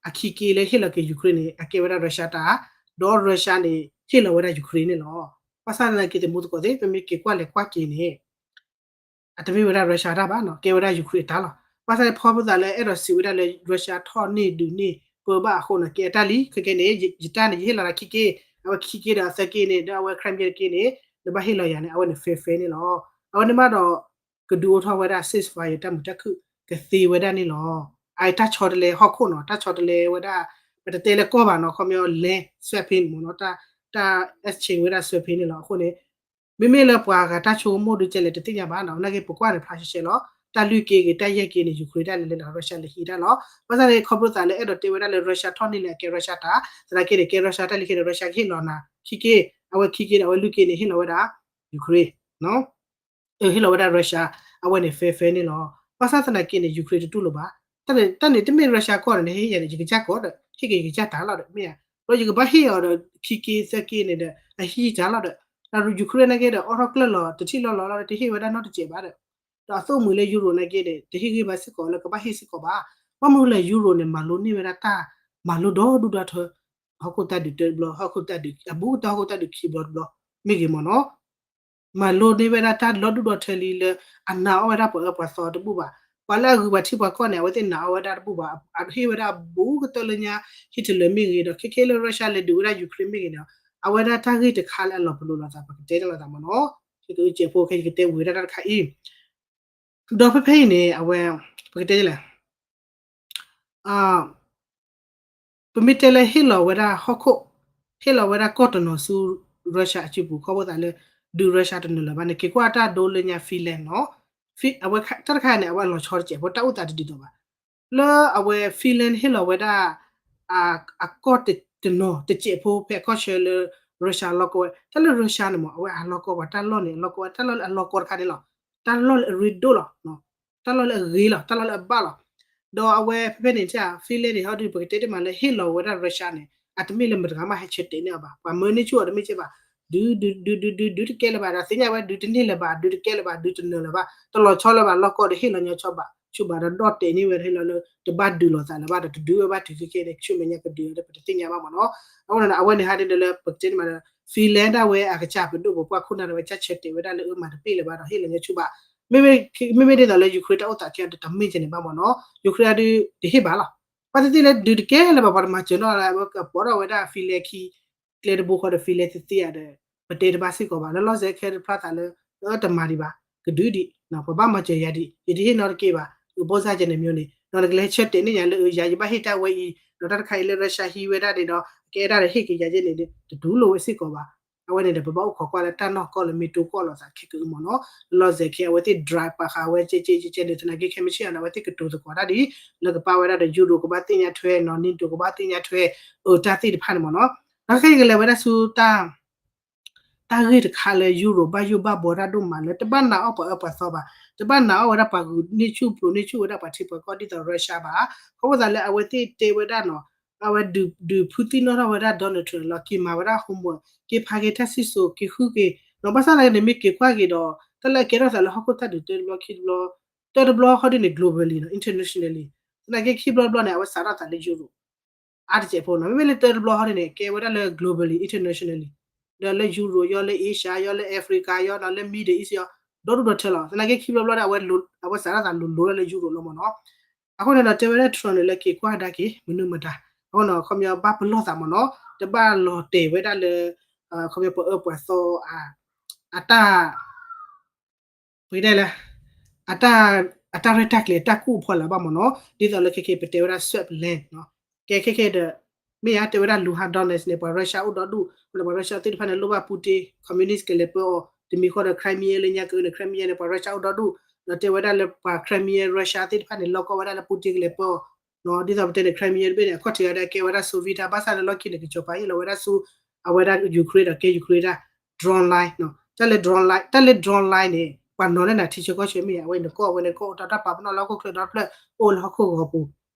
အခံက့လၢဟ့ၣ်လီၤက့ၤ Ukraine န့ၣ် အကဲဝဲဒၣ် Russia တၢ်, ဒီး Russia န့ၣ် ဟ့ၣ်လီၤဝဲဒၣ် Ukraine န့ၣ်လီၤ. ဘၣ်ဆၣ်သနာ်က့ သမူသကိးသ့ၣ် ပမ့ၢ်က့ၤကွၢ်လဲၤကွၢ်က့ၤန့ၣ် အတမ့ၢ်ဝဲဒၣ် Russia တၢ်ဘၣ်နီၤ ကဲဝဲဒၣ် Ukraine အတၢ်လီၤ. ဘၣ်ဆၣ်န့ၣ် ဖီဖိသးလၢအဲၣ်ဒိးစံးဝဲဒၣ်လၢ Russia ထီၣ်န့ၢ်ဒုးန့ၢ်ပၢဘၣ်အဃိန့ၣ် ကဲအတၢ်လံ ခဲကဲန့ၣ် ယတၢ်န့ၣ် ယဟ့ၣ်လီၤနၤခံက့, အဝဲခံက့ဒီးအသၢက့န့ၣ် ဒီးအဝဲ Crimea တက့န့ၣ် နဘၣ်ဟ့ၣ်လီၤယၤန့ၣ် အဝဲန့ၣ် fair fair န့ၣ်လီၤ. အဝဲန့ၣ်မးဒီး ကဒုးအိၣ်ထီၣ်ဝဲဒၣ် ceasefire တၢ်မုာ်တၢ်ခုၣ်ကသ့ဝဲဒၣ်န့ၣ်လီၤ. အတၢ်ဆီတလဲဟီၣ်ခိၣ်နီၤ တၢ်ဆီတလဲဝဲဒၣ် ပတတဲလၢကီၢ်ဘၣ်နီၤ ခီပညီ land swapping မ့ၢ်နီၤ တၢ် exchange ဝဲဒၣ် swapping န့ၣ်လီၤ. အဃိန့ၣ် မ့မ့ၢ်လၢပှၤဂၤတၢ်ဆိကမိၣ်ဒုးကဲလဲၣ်တသ့ၣ်ညါဘၣ်နီၤ နာ်က့ပကွၢ်န့ၣ်ဖျါရှဲရှဲလီၤ. တၢ်လွံၢ်က့ဂ့ၤ တၢ်ယဲၢ်က့န့ၣ် Ukraine တၢ်လဲၤလဲၤဒီး Russia လဲၤဟံးတၢ်လီၤ. ဘၣ်ဆၣ်န့ၣ် ခီဖျိသးလၢအဲၣ်ဒိးတဲဝဲဒၣ်လၢ Russia ထီၣ်န့ၢ်လၢအကဲ Russia တၢ် သနာ်က့န့ၣ် ကဲ Russia တၢ်လံခဲန့ၣ် Russia ကဟ့ၣ်လီၤနၤခံက့, အဝဲခံက့ဒီးအဝဲလွံၢ်က့န့ၣ် ဟ့ၣ်လီၤဝဲဒၣ် Ukraine ဟ့ၣ်လီၤဝဲဒၣ် Russia အဝဲန့ၣ် fair fair န့ၣ်လီၤ. ဘၣ်ဆၣ်သနာ်က့န့ၣ် Ukraine တတူၢ်လိာ်ဘၣ်. တၢ်န့ၣ် တၢ်န့ၣ်တမ့ၢ် Russia ကီၢ်န့ၣ် နဟ့ၣ်ယၤန့ၣ် ယကစၢ်ကီၢ်ဒီး ဟ့ၣ်က့ၤယကစၢ်တၢ်လီၤဒီး မ့ၢ်ဧါ. ဒီးယကဘၣ်ဟ့ၣ်အီၤဒီး ခံက့သၢက့န့ၣ်ဒီး အဟံးတၢ်လီၤဒီး ဒီး Ukraine နာ်က့ဒီး အိးထီၣ်ကျၢၢ်လီၤ တထံၣ်လီၤလီၤလီၤဒီး တဟ့ၣ်ဝဲဒၣ်နီတစဲးဘၣ်ဒီး ဒီးအသိၣ်မှံၤလၢ Euro နာ်က့ဒီး တဟ့ၣ်ဂံၢ်ဘါစ့ၢ်ကီးလၢကဘၣ်ဟ့ၣ်စ့ၢ်ကီးဘၣ်. ဘၣ်မနုၤလဲၣ် Euro န့ၣ် မၤလိန့ၢ်ဝဲဒၣ်တၢ် မၤလိဒီဒူၣ်ဒီထၢ ဟီၣ်ခိၣ်တၢ်ဒုးတဘျီ ဟီၣ်ခိၣ်တၢ်ဒုး အဘူးကတၢၢ်ဟီၣ်ခိၣ်တၢ်ဒုးခံဘျီတဘျီ မ့ၢ်ဂ့ၤမ့ၢ်နီၤ မၤလိန့ၢ်ဝဲဒၣ်တၢ်လီၤဒူၣ်ဒီထၢလံလၢ အနာ်အီၣ်ဝဲဒၣ်ပှၤအၢပှၤသီတဘူၣ်ဘၣ်. ပှၤလၢအဂုၤပှၤထံပှၤကီၢ်န့ၣ် အဝဲသ့ၣ်နာ်အီၣ်ဝဲဒၣ်တဘူၣ်ဘၣ်. အဟ့ၣ်ဝဲဒၣ်ဘူးကတၢၢ်လၢညါ Hitler မ့ၢ်ဂ့ၤဒီး ခဲခဲလၢ Russia လဲၤဒုးဝဲဒၣ် Ukraine မ့ၢ်ဂ့ၤဒီး အဝဲဒၣ်တၢ်ဂ့ၢ်တခါလၢအလီၤပလိာ်လိာ်သး ပကတဲတလိာ်သးမ့ၢ်နီၤ. ယကအုကဲးဖိခဲ ယကတဲဝံၤဝဲဒၣ်တၢ်တခါအံၤ ဒီးဖဲဖဲအံၤန့ၣ် အဝဲ ပကတဲလဲၣ် ပမ့ၢ်တဲလၢဟ့ၣ်လီၤဝဲဒၣ်ဟီၣ်ခိၣ် ဟ့ၣ်လီၤဝဲဒၣ်ကီၢ်တနီၤဆူ Russia အစုပူၤ ခီဖျိသးလၢ ဒုး Russia တနုာ်လၢၤဘၣ်န့ၣ် က့ၤကွၢ်တၢ်ဒိလၢညါ Finland နီၤ. အဝဲတၢ်တခါန့ၣ် အဝဲအလီၤဆီတစဲးဖိ တၢ်အိၣ်သးတဒ်သိးဘၣ်. လၢအဝဲ Finland ဟ့ၣ်လီၤဝဲဒၣ် အကီၢ်တနီၤတစဲးဖိဖဲအခီၣ်ဆၢလၢ Russia လီၢ်ကီၢ်ဝဲ တၢ်လၢ Russia န့ၣ်မ့ၢ် အဝဲအလီၢ်ကီၢ်ပှၤတၢ်လီၢ်န့ၣ် အလီၢ်ကီၢ်ဝဲ တၢ်လီၢ်လၢအလီၢ်ကီၢ်တခါန့ၣ်လီၤ. တၢ်လီၢ်လၢအရ့ဒိၣ်လီၤ. တၢ်လီၢ်လၢအဂ့ၤလီၤ တၢ်လီၢ်လၢအဘၣ်လီၤ. ဒီးအဝဲဖဲဖဲန့ၣ် Finland န့ၣ် ဟီဒုး ပကတဲတ့ၢ်မးလၢဟ့ၣ်လီၤဝဲဒၣ် Russia န့ၣ် အတမ့ၢ်လၢမတၤဂၤမးဟဲဆၢတဲာ်န့ၢ်အီၤဘၣ် ပှၤမၢန့ၢ်ဆူၣ်အီၤတမ့ၢ်ကဲဘၣ် ဒုး ဒုး ဒုး ဒုး ဒုး ဒုးတကဲလၢၤဘၣ် ဒီးသ့ၣ်ညါဝဲဒုးတန့ၢ်လၢၤဘၣ် ဒုးတကဲလၢၤဘၣ် ဒုးတနၢၤလၢၤဘၣ် တလီၤဆီလၢၤဘၣ် လီၢ်ကီၢ်ဒီးဟ့ၣ်လီၤညီဆီဘၣ် ဆူၣ်ဘၣ်ဒီးဒီၣ်တဲာ်န့ၢ်ဝဲဟ့ၣ်လီၤလၢ တဘၣ်ဒုးလိာ်သးလၢၤဘၣ်ဒီး တဒုးဝဲဘၣ်တုၤခဲခဲန့ၣ် ဆူမဲာ်ညါကဒုးလၢပတသ့ၣ်ညါဘၣ်မ့ၢ်နီၤ. အဃိန့ၣ် အဝဲန့ၣ်ဟးဒ်န့ၣ်လၢပကတဲန့ၣ်မးလၢ Finland ဒၣ်ဝဲအကစၢ်ပဒိၣ်ပပှၢ်ခိၣ်နၢ်ဒီးဝဲကစၢ်ဆၢတဲာ်ဝဲဒၣ်လၢအမၤတပ့ၢ်လၢၤဘၣ်ဒီးဟ့ၣ်လီၤညီဆူၣ်ဘၣ် မ့မ့ၢ်ဒ်သိးလၢ Ukraine တၢ်အိၣ်သးခဲအံၤဒီးတမ့ၢ်ကဲန့ၣ်ဘၣ်မ့ၢ်နီၤ Ukraine ဒုးတဟ့ၣ်ဘၣ်လီၤ. ဘၣ်သ့ၣ်သ့ၣ်လၢဒုးတကဲလၢၤဘၣ် ပှၤတမၤစၢၤနီတဂၤလၢၤ အဝဲကပိာ်ထီၣ်ဝဲဒၣ် Finland ခံ ကျဲတဘိဃီဒီး Finland သ့သ့ဧါဒီး ပတဲတဘၣ်စ့ၢ်ကီးဘၣ် လၢလီၢ်စဲခဲတဖျါသးလၢ အတမၤဒံးဘၣ် ကဒုးဒံး ပှၤဘၣ်မၤစၢၤယၤဒံး ယတဟ့ၣ်နီတကဲဘၣ် အဘီၣ်စၢ်ကဲန့ၣ်မျိုးန့ၣ် ဒီးနကလဲၤဆၢတဲာ်န့ၢ်ယၤလၢအယၤယဘၣ်ဟ့ၣ်တၢ်ဝဲအံၤ ဒီးတၢ်တခါအံၤလၢ Russia ဟံးဝဲဒၣ်န့ၣ်ဒီး ကဲဒၣ်ဒီးဟ့ၣ်က့ၤယၤယဲန့ၣ် တတူၢ်လိာ်ဝဲစ့ၢ်ကီးဘၣ်. အဝဲန့ၣ်ဒီး ပဘၣ်အိၣ်ခိးကွၢ်လၢတၢ်နီၢ်ကီၢ်လၢမ့ၢ်တိကီၢ်လိာ်သးခဲကအုမ့ၢ်နီၤ လီၢ်စဲခဲအဝဲသ့ၣ် drive ပာ်ဃာ်ဝဲကဲကဲကဲန့ၣ် သနာ်က့ခဲမုၢ်ဆ့ၣ်အံၤန့ၣ် အဝဲသ့ၣ်ကတိၤသကိးတၢ်ဒ် လၢကပာ်ဝဲဒၣ်ဒီး Euro ကဘၣ်သ့ၣ်ညါထွဲနီၤ NATO ကဘၣ်သ့ၣ်ညါထွဲ အတၢ်သ့ၣ်တဖၣ်န့ၣ်မ့ၢ်နီၤ ဒီးခဲကလဲၤဝဲဒၣ်ဆူတၢ် တၢ်ဂ့ၢ်တခါလၢ Euro ဘၣ်ယိၣ်ဘၣ်ဘီတၢ်ဒိၣ်မးလၢ တဘၣ်နာ်အီၣ်ပှၤအၢပှၤသီဘၣ်, တဘၣ်နာ်အီၣ်ဝဲဒၣ်ပှၤဂုာ်န့ၢ်ဆူၣ်ပျိးန့ၢ်ဆူၣ်ဝဲဒၣ်ပှၤထံပှၤကီၢ်ဒ်သိး Russia ဘၣ်. ခီဖျိသးလၢအဝဲသ့ၣ်တဲဝဲဒၣ်နီၤ, အဝဲဒုးဖုသံၣ်နီၣ်ထီၣ်ဝဲဒၣ် Donald Trump လီၤ က့ၤမၤဝဲဒၣ် homework က့ၤဖးက့ၤတၢ်စံၣ်စိၤ က့ၤဃုက့ၤ ဒီးဘၣ်ဆၣ်သနာ်က့န့ၣ် မ့ၢ်က့ၤကွၢ်က့ၤဒီး တၢ်လၢအကဲထီၣ်သးလၢဟီၣ်ခိၣ်တၢ်ဒုးတၢတဘျီခံတဘျီ, တၢတဘျီဟီဒ်န့ၣ် globally နီၤ internationally သနာ်က့ခံဘျီတဘျီန့ၣ် အဝဲစးထီၣ်သးလၢ Europe အါတစဲးဖိနီၤ. မ့မ့ၢ်လၢတၢတဘျီဟီဒ်န့ၣ် ကဲဝဲဒၣ်လၢ globally internationally ဒီးလၢ Europe ယီၤ လၢ Asia ယီၤ လၢ Africa ယီၤနီၤ လၢ Middle East ယီၤ ဒီဒူၣ်ဒီထၢလီၤ. သနာ်က့ခံဘျီဘျီဒီး အဝဲစးထီၣ်သးလိၤလိၤဒၣ်လၢ Europe လီၤမ့ၢ်နီၤ. အဃိန့ၣ်ဒီး တဲဝဲဒၣ် Trump န့ၣ် လၢက့ၤကွၢ်ကဒါက့ၤ မနုၤမတၤ, အဃိန့ၣ် ခီပညီဘၣ်ပလီၢ်သးမ့ၢ်နီၤ, တဘၣ်လီၤတဲာ်ဝဲဒၣ်လၢ ခီပညီပအၢပှၤသီ အတၢ် ပတဲလၢ အတၢ် အတၢ်ရဲၣ်တၢ်ကျဲၤအတၢ်ကူၣ်ဖီလာ်ဘၣ်မ့ၢ်နီၤ, ဒ်သိးလၢခဲက့ၤပတဲဝဲဒၣ် Swift land နီၤ, ကဲခဲက့ၤဒီး မ့ၢ်ဧါ တဲဝဲဒၣ် Luhansk Donetsk န့ၣ် ပှၤ Russia အိၣ်ဒီဒူၣ်, ပှၤ Russia သ့ၣ်တဖၣ်န့ၣ် လိၣ်ဘၣ် Putin communist ကလဲၤပၢအီၤ, တမံၤဃီဒီး Crimea လၢညါကန့ၣ် Crimea န့ၣ် ပှၤ Russia အိၣ်ဒီဒူၣ်, ဒီးတဲဝဲဒၣ်လၢပှၤ Crimea Russia သ့ၣ်တဖၣ်န့ၣ် လီၢ်ကီၢ်ဝဲဒၣ်လၢ Putin ကလဲၤပၢအီၤ, ဒ်သိးပတဲန့ၣ် Crimea တဘ့ၣ်န့ၣ် အခီၣ်ထံးဂၤဒဲးကဲဝဲဒၣ် Soviet တၢ် ဘၣ်ဆၣ်န့ၣ်လီၢ်ခံန့ၣ် ကစီၤပၤဟ့ၣ်လီၤဝဲဒၣ်ဆူ အဝဲဒၣ် Ukraine ဒီးကဲ Ukraine တၢ် drone line နီၤ, တၢ်လၢ drone line တၢ်လၢ drone line န့ၣ် ပှၤနီၤလၢနၤထံဆၢကီၢ်ဆၢမ့ၢ်ဧါ, အဝဲန့ၣ်ကီၢ်ဝဲန့ၣ်ကီၢ်အိၣ်တၢ် တၢ်ပာ်ပနီၣ်လၢဟီၣ်ခိၣ်ချၢဒီဖျၢၣ် အိၣ်လၢဟီၣ်ခိၣ်ဂီၤပူၤ,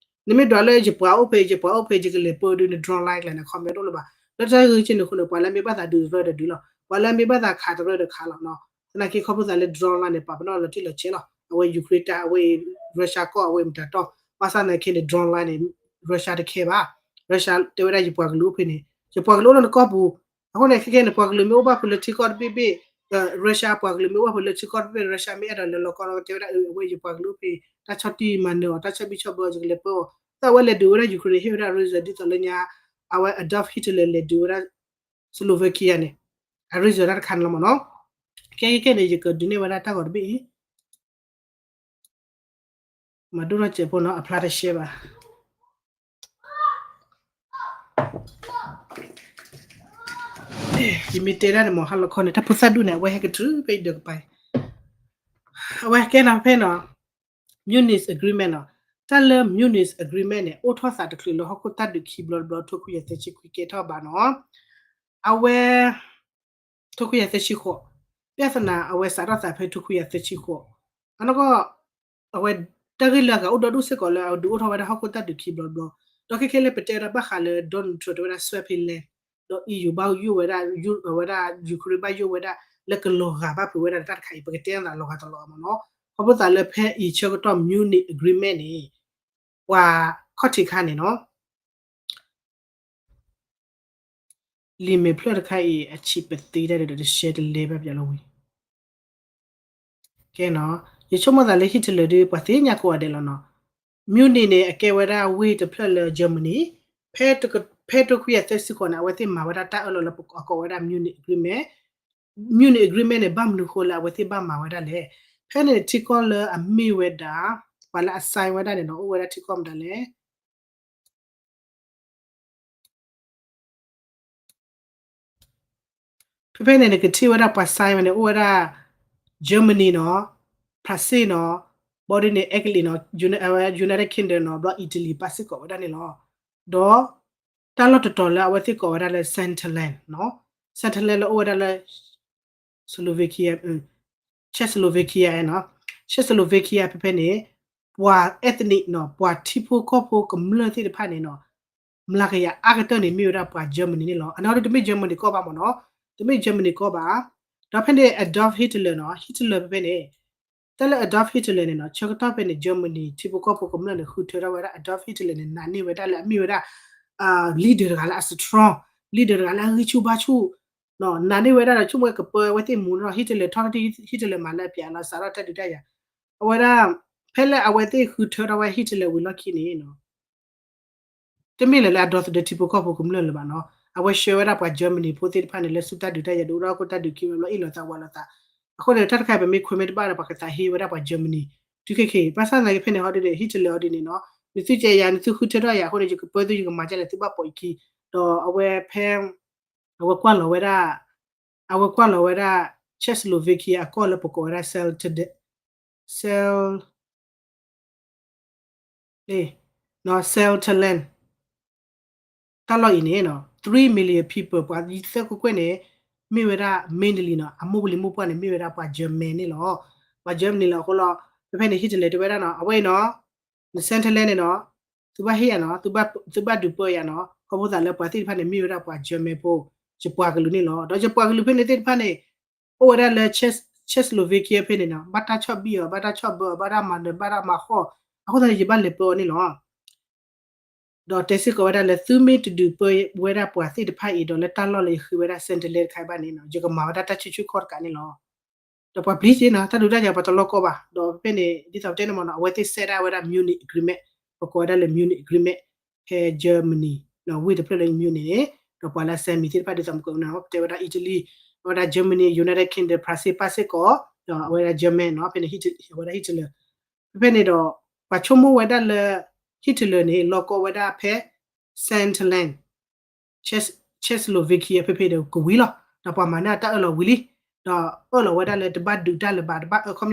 နမ့ၢ်ဒွးလၢယပှၤအိၣ်ဖဲ ယပှၤအိၣ်ဖဲ ယကလဲၤပၢဒုးန့ၣ် drone line ကျါန့ၣ် ခီမ့ၢ်တအိၣ်လၢၤဘၣ်, လၢတၢ်ဂ့ၢ်က့န့ၣ်အဃိန့ၣ် ပှၤလၢအမ့ၢ်ဘၣ်သးဒုးတရၢဒီးဒုးလီၤ, ပှၤလၢအမ့ၢ်ဘၣ်သးခးတရၢဒီးခးလီၤနီၤ, သနာ်က့ခီဖျိသးလၢ drone line န့ၣ် ပာ်ပနီၣ်လီၤတံၢ်လီၤဆဲးလီၤ, အဝဲ Ukraine တၢ် အဝဲ Russia ကီၢ် အဝဲမတၤတီၢ်, ဘၣ်ဆၣ်သနာ်က့န့ၣ် drone line န့ၣ် Russia တခဲဘၣ်, Russia တဲဝဲဒၣ်ယပှၤကလုာ်အိၣ်ဖဲန့ၣ် ယပှၤကလုာ်အိၣ်လၢနကီၢ်ပူၤ, အဃိန့ၣ် ခဲကဲန့ၣ် ပှၤကလုာ်မ့ၢ်အိၣ်ဘၣ်ဖဲလၢထံကီၢ်တဘ့ၣ်ဘ့ၣ်, Russia ပှၤကလုာ်မ့ၢ်အိၣ်ဘၣ်ဖဲလၢထံကီၢ်တဘ့ၣ် Russia မ့ၢ်အဲၣ်ဒိးလဲၤလီၤကီၢ်လီၤ တဲဝဲဒၣ်အဝဲယပှၤကလုာ်အိၣ်ဖဲ တၢ်ဆီၣ်တံၢ်မၤနၢၤအီၤ တၢ်ဆီၣ်ဘံၣ်ဆီၣ်ဘၢအီၤ ယကလဲၤပၢအီၤ, သးဝဲလဲၤဒုးဝဲဒၣ် Ukraine န့ၣ် ဟ့ၣ်ဝဲဒၣ် reason ဒ်သိးလၢညါ အဝဲ Adolf Hitler လဲၤဒုးဝဲဒၣ် Slovakia န့ၣ် အ reason တၢ်တခါန့ၣ်လီၤမ့ၢ်နီၤ, ခဲကဲန့ၣ် ယကဒုးနဲၣ်ဝဲဒၣ်တၢ်ဂီၤတဘ့ၣ်အံၤ မၤဒိၣ်ထီၣ်စဲးဖိနီၤ အဖျါတရှဲဘၣ်, ယမ့ၢ်တဲဒၣ်န့ၣ်မ့ၢ် ဟါလီၤခီန့ၣ် တၢ်ဖိသၣ်ဒူၣ်န့ၣ် အဝဲဟဲကတြူၢ်ဖဲအံၤဒီးကပၤ, အဝဲကဲနီၤဖဲနီၤ Munich Agreement နီၤ, တၢ်လၢ Munich Agreement န့ၣ် အိၣ်ထီၣ်သးတချုးလၢဟီၣ်ခိၣ်တၢ်ဒုးခံဘျီတဘျီ ထိခွံကယၤသၢဆံခွံကဲထီၣ်ဘၣ်နီၤ, အဝဲ ထိခွံကယၤသၢဆံဃိး, ဘၣ်ဆၣ်သနာ် အဝဲစးထီၣ်သးဖဲထိခွံကယၤသၢဆံဃိး, အနီၢ်ကီၢ် အဝဲ တၢ်ဂ့ၢ်လၢအဂၤအိၣ်ဒီဒူၣ်စ့ၢ်ကီးလၢအဒုးအိၣ်ထီၣ်ဝဲဒၣ်ဟီၣ်ခိၣ်တၢ်ဒုးခံဘျီတဘျီ, ဒီးခဲခဲလၢပတဲဝဲဒၣ်ဘၣ်ဃးလၢ Donald Trump တဲဝဲဒၣ် Swift land ဒီး EU ဘၣ်ယိၣ်ဝဲဒၣ် အဝဲဒၣ် Ukraine ဘၣ်ယိၣ်ဝဲဒၣ် လၢကလီၤဂာ်ဘၣ်ဖုးဝဲဒၣ်တၢ်တခါအံၤ ပကတဲအသးလီၤဂာ်တလီၤမ့ၢ်နီၤ, ခီဖျိသးလၢဖဲအံၤဆၢကတီၢ် Munich Agreement န့ၣ် ပှၤခီၣ်ထံးခါန့ၣ်နီၤ လံာ်မဲာ်ဖျၢၣ်တခါအံၤ အဆံးပသ့တၢ်ဒီးတရှဲတလဲဘၣ်ပျးလီၤဝံၤ, ကဲနီၤ, ယဆိကမိၣ်သးလၢ Hitler ဒီး ပှၤသ့ၣ်ညါကိးဂၤဒဲးလီၤနီၤ, Munich န့ၣ် အကဲဝဲဒၣ်ဝ့ၢ်တဖျၢၣ်လၢ Germany, ဖဲ ဖဲထိခွံကယၤသၢဆံဃိးန့ၣ် အဝဲသ့ၣ်မၤဝဲဒၣ်တၢ်အၢၣ်လီၤလၢအကိးဝဲဒၣ် Munich Agreement, Munich Agreement န့ၣ် ဘၣ်မနုၤဃိလၢအဝဲသ့ၣ်ဘၣ်မၤဝဲဒၣ်လဲၣ်, ဖဲန့ၣ်ထံကီၢ်လၢအမ့ၢ်ဝဲဒၣ် ပှၤလၢအ sign ဝဲဒၣ်န့ၣ်နီၤ အိၣ်ဝဲဒၣ်ထံကီၢ်မတၤလဲၣ် ဖဲဖဲန့ၣ် နကထံၣ်ဝဲဒၣ်ပှၤ sign ဝဲန့ၣ် အိၣ်ဝဲဒၣ် Germany နီၤ, France နီၤ, ဘီဒ်န့ၣ် Italy နီၤ, United Kingdom နီၤ, ဘျီ Italy ပာ်စ့ၢ်ကီးဝဲဒၣ်န့ၣ်လီၤ. ဒီးတၢ်လီၢ်တတီၤလၢအဝဲသ့ၣ်ကိးဝဲဒၣ်လၢ Saint Helens နီၤ, Saint Helens လၢအိၣ်ဝဲဒၣ်လၢ Slovakia, Czechoslovakia နီၤ, Czechoslovakia ဖဲဖဲန့ၣ် ပှၤ ethnic နီၤ, ပှၤထံဖိကီၢ်ဖိကမျၢၢ်သ့ၣ်တဖၣ်န့ၣ်နီၤ, မျးကယၤအါကတၢၢ်န့ၣ် မ့ၢ်ဝဲဒၣ်ပှၤ Germany န့ၣ်လီၤ. အနီၢ်တမ့ၢ် Germany ကီၢ်ဘၣ်မ့ၢ်နီၤ, တမ့ၢ် Germany ကီၢ်ဘၣ်. ဒီးဖဲန့ၣ် Adolf Hitler နီၤ, Hitler ဖဲဖဲန့ၣ် တၢ်လၢ Adolf Hitler န့ၣ်နီၤ, ဆၢကတီၢ်ဖဲန့ၣ် Germany ထံဖိကီၢ်ဖိကမျၢၢ်န့ၣ် ဃုထၢထီၣ်ဝဲဒၣ် Adolf Hitler န့ၣ် နာ်န့ၢ်ဝဲဒၣ်လၢအမ့ၢ်ဝဲဒၣ် leader တဂၤလၢအ strong, leader တဂၤလၢအဂံၢ်ဆူၣ်ဘါဆူၣ်, နာ်န့ၢ်ဝဲဒၣ်ဒီး ဆိကမိၣ်ဝဲကပၢဝဲသ့ၣ်မူနီၤ, Hitler ထီၣ် Hitler မၤလၢအပျးလီၤ စးထီၣ်တၢ်ဒုးတၢ်ယၤ, အဝဲဒၣ် ဖဲလၢအဝဲသ့ၣ်ဃုထၢထီၣ်ဝဲ Hitler ဝံၤလီၢ်ခံန့ၣ်နီၤ တမ့ၢ်လၢၤလၢအဒီသဒၢထံဖိကီၢ်ဖိကမျၢၢ်လၢၤဘၣ်နီၤ, အဝဲဆှၢဝဲဒၣ်ပှၤ Germany ဖိသ့ၣ်တဖၣ်န့ၣ် လၢဆူတၢ်ဒုးတၢ်ယၤဒုးအိၣ်ထီၣ်ဟီၣ်ခိၣ်တၢ်ဒုးခံဘျီဘျီ အ့ၣ်လိာ်သးဝးလိာ်သး, အဃိန့ၣ် တၢ်တခါအံၤပမ့ၢ်ခွဲမ့ၢ်တဘၣ်ဒီး ပှၤကသးဟ့ဝဲဒၣ်ပှၤ Germany တုၤခဲခဲအံၤ, ဘၣ်ဆၣ်သနာ်က့ဖဲန့ၣ်ဟီဒ်န့ၣ် Hitler ဟီဒ်န့ၣ်နီၤ, နသုကဲယၤ နသုဃုထၢထီၣ်ယၤအဃိန့ၣ် ယကပၢသုယကမၤဒ်လဲၣ် သုဘၣ်ပိာ်ယခံ, ဒီးအဝဲဖဲ အဝဲကွၢ်လီၤဝဲဒၣ်, အဝဲကွၢ်လီၤဝဲဒၣ် Czechoslovakia အကီၢ်လၢပကိးဝဲဒၣ် Sel, Sel, Sel, Seltland တၢ်လီၢ်အံၤန့ၣ်နီၤ three million people ပှၤသၢကကွဲၢ်န့ၣ် မ့ၢ်ဝဲဒၣ် mainly နီၤ အမိၢ်ပလံၤမိၢ်ပှၢ်န့ၣ် မ့ၢ်ဝဲဒၣ်ပှၤ German န့ၣ်လီၤ. ပှၤ German လီၤအဃိလီၤ. ဖဲဖဲန့ၣ် Hitler တဲဝဲဒၣ်နီၤ အဝဲအံၤနီၤ န Seltland န့ၣ်နီၤ သုဘၣ်ဟ့ၣ်ယၤနီၤ သုဘၣ်ဒုးပၢယၤနီၤ ခီဖျိသးလၢပှၤသ့ၣ်တဖၣ်န့ၣ် မ့ၢ်ဝဲဒၣ်ပှၤ German ဖိ ယပှၤကလုာ်န့ၣ်လီၤ. ဒီးယပှၤကလုာ်ဖဲန့ၣ်သ့ၣ်တဖၣ်န့ၣ် အိၣ်ဝဲဒၣ်လၢ Czech- Czechoslovakia ဖဲန့ၣ်နီၤ ဘၣ်တၢ်ဆီၣ်ဘံၣ်အီၤ ဘၣ်တၢ်ဆီၣ်ဘၢအီၤ ဘၣ်တၢ်မၤနၢၤ ဘၣ်တၢ်မၤဟီၣ်, အဃိသတးန့ၣ် ယဘၣ်လဲၤပၢအီၤန့ၣ်လီၤ. ဒီးတဲစ့ၢ်ကီးဝဲဒၣ်လၢ သုမ့ၢ်တဒုးပၢဝဲဒၣ်ပှၤသ့ၣ်တဖၣ်အံၤ ဒီးလၢတၢ်လီၢ်လၢယဃ့ဝဲဒၣ် Santander တခါအံၤဘၣ်န့ၣ်နီၤ ယကမၤဝဲဒၣ်တၢ်ဆူၣ်ဆူၣ်ခီၣ်တကးန့ၣ်လီၤ. ဒီးပှၤပျံၤက့ၤနီၤ တၢ်ဒုးတၢ်ယၤပှၤတလီၢ်ကီၢ်ဘၣ် ဒီးဖဲဖဲန့ၣ် ဒ်သိးပတဲန့ၣ်မ့ၢ်နီၤ အဝဲသ့ၣ်စဲဒၣ်ဝဲဒၣ် Munich Agreement ပကိးဝဲဒၣ်လၢ Munich Agreement ဖဲ Germany နီၤ ဝ့ၢ်တဖျၢၣ်လၢ Munich န့ၣ် ဒီးပှၤလၢအစဲမံၤသ့ၣ်တဖၣ်ဒ်သိးမုၢ်ကနၢ ပတဲဝဲဒၣ် Italy အဝဲဒၣ် Germany United Kingdom ဖရၣ်စ့ၣ်ပၣ်စ့ၢ်ကီး ဒီးအဝဲဒၣ် German နီၤ ဖဲန့ၣ် အဝဲဒၣ် Hitler ဖဲဖဲန့ၣ်ဒီး ပှၤဆိကမိၣ်ဝဲဒၣ်လၢ Hitler န့ၣ် လီၢ်ကီၢ်ဝဲဒၣ်ဖဲ Saarland Czechoslovakia ဖဲဖဲဒီးကဝံၤလီၤ. ဒီးပှၤမၤန့ၢ်တၢ်အၢၣ်လီၤဝံၤလံ. ဒီးအၢၣ်လီၤဝဲဒၣ်လၢတဘၣ်ဒုးတၢ်လၢၤဘၣ် တဘၣ်အၢ ခီ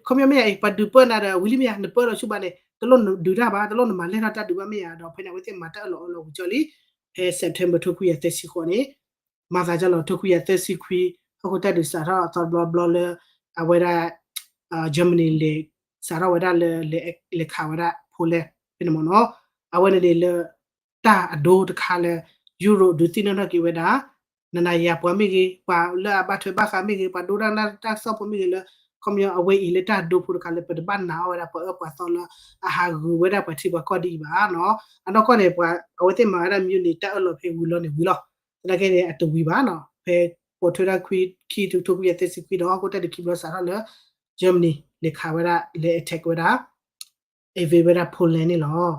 ပညီမ့ၢ်ယၤအံၤ ပှၤဒုးပၢနၤဒီးဝံၤလံမ့ၢ်ယၤ နပၢလီၤဆူၣ်ဘၣ်န့ၣ် တလိၣ်နဒုးတၢ်ဘၣ် တလိၣ်နမၤလဲၢ်ထီၣ်တၢ်ဒုးဘၣ်မ့ၢ်ယၤ ဒီးဖဲန့ၣ် အဝဲသ့ၣ်မၤတၢ်အၢၣ်လီၤအီလီၤဝံၤကၠီလံ. ဖဲ September ထိခွံကယၤသၢဆံဃိးန့ၣ် မၤသးဒ်လီၤ ထိခွံကယၤသၢဆံခွံ ဟီၣ်ခိၣ်တၢ်ဒုးစးထီၣ်အသီတဘျီဘျီလၢ အဝဲဒၣ် Germany လဲၤစးထီၣ်ဝဲဒၣ်လၢ လဲၤခးဝဲဒၣ် Poland ဖဲန့ၣ်မ့ၢ်နီၤ. အဝဲန့ၣ်န့ၣ်လၢ တၢ်အဒိတခါလၢ Europe ဒုးသ့ၣ်နီၣ်ထီၣ်က့ၤဝဲဒၣ် နၤနၤယၤပှၤမ့ၢ်ဂ့ၤ ပှၤလၢအဘၣ်ထွဲဘၣ်ဃးမ့ၢ်ဂ့ၤ ပှၤဒိတၢ်နၢ်တၢ်ကစီၣ်ဖိမ့ၢ်ဂ့ၤလၢ ခီပညီအဝဲအံၤလၢတၢ်ဒိဖိတခါလၢပတဘၣ်နာ်အီၤဝဲဒၣ်ပှၤအၢပှၤသီလၢအဟးဂုာ်ဝဲဒၣ်ပှၤထံပှၤကီၢ်ဒ်အံၤဘၣ်နီၤ. အနီၢ်ကီၢ်န့ၣ် ပှၤအဝဲသ့ၣ်မၤဝဲဒၣ် Munich တၢ်အၢၣ်လီၤဖဲဝံၤလီၤန့ၣ်ဝံၤလီၤ. သနာ်က့န့ၣ် အတဝံၤဘၣ်နီၤ. ဖဲပိာ်ထွဲဒၣ်ခွံခံ ထိခွံကယၤသၢဆံခွံဒီး ဟီၣ်ခိၣ်တၢ်ဒုးခံဘျီစးထီၣ်လၢ Germany လဲၤခးဝဲဒၣ် လဲၤ attack ဝဲဒၣ် invade ဝဲဒၣ် Poland န့ၣ်လီၤ.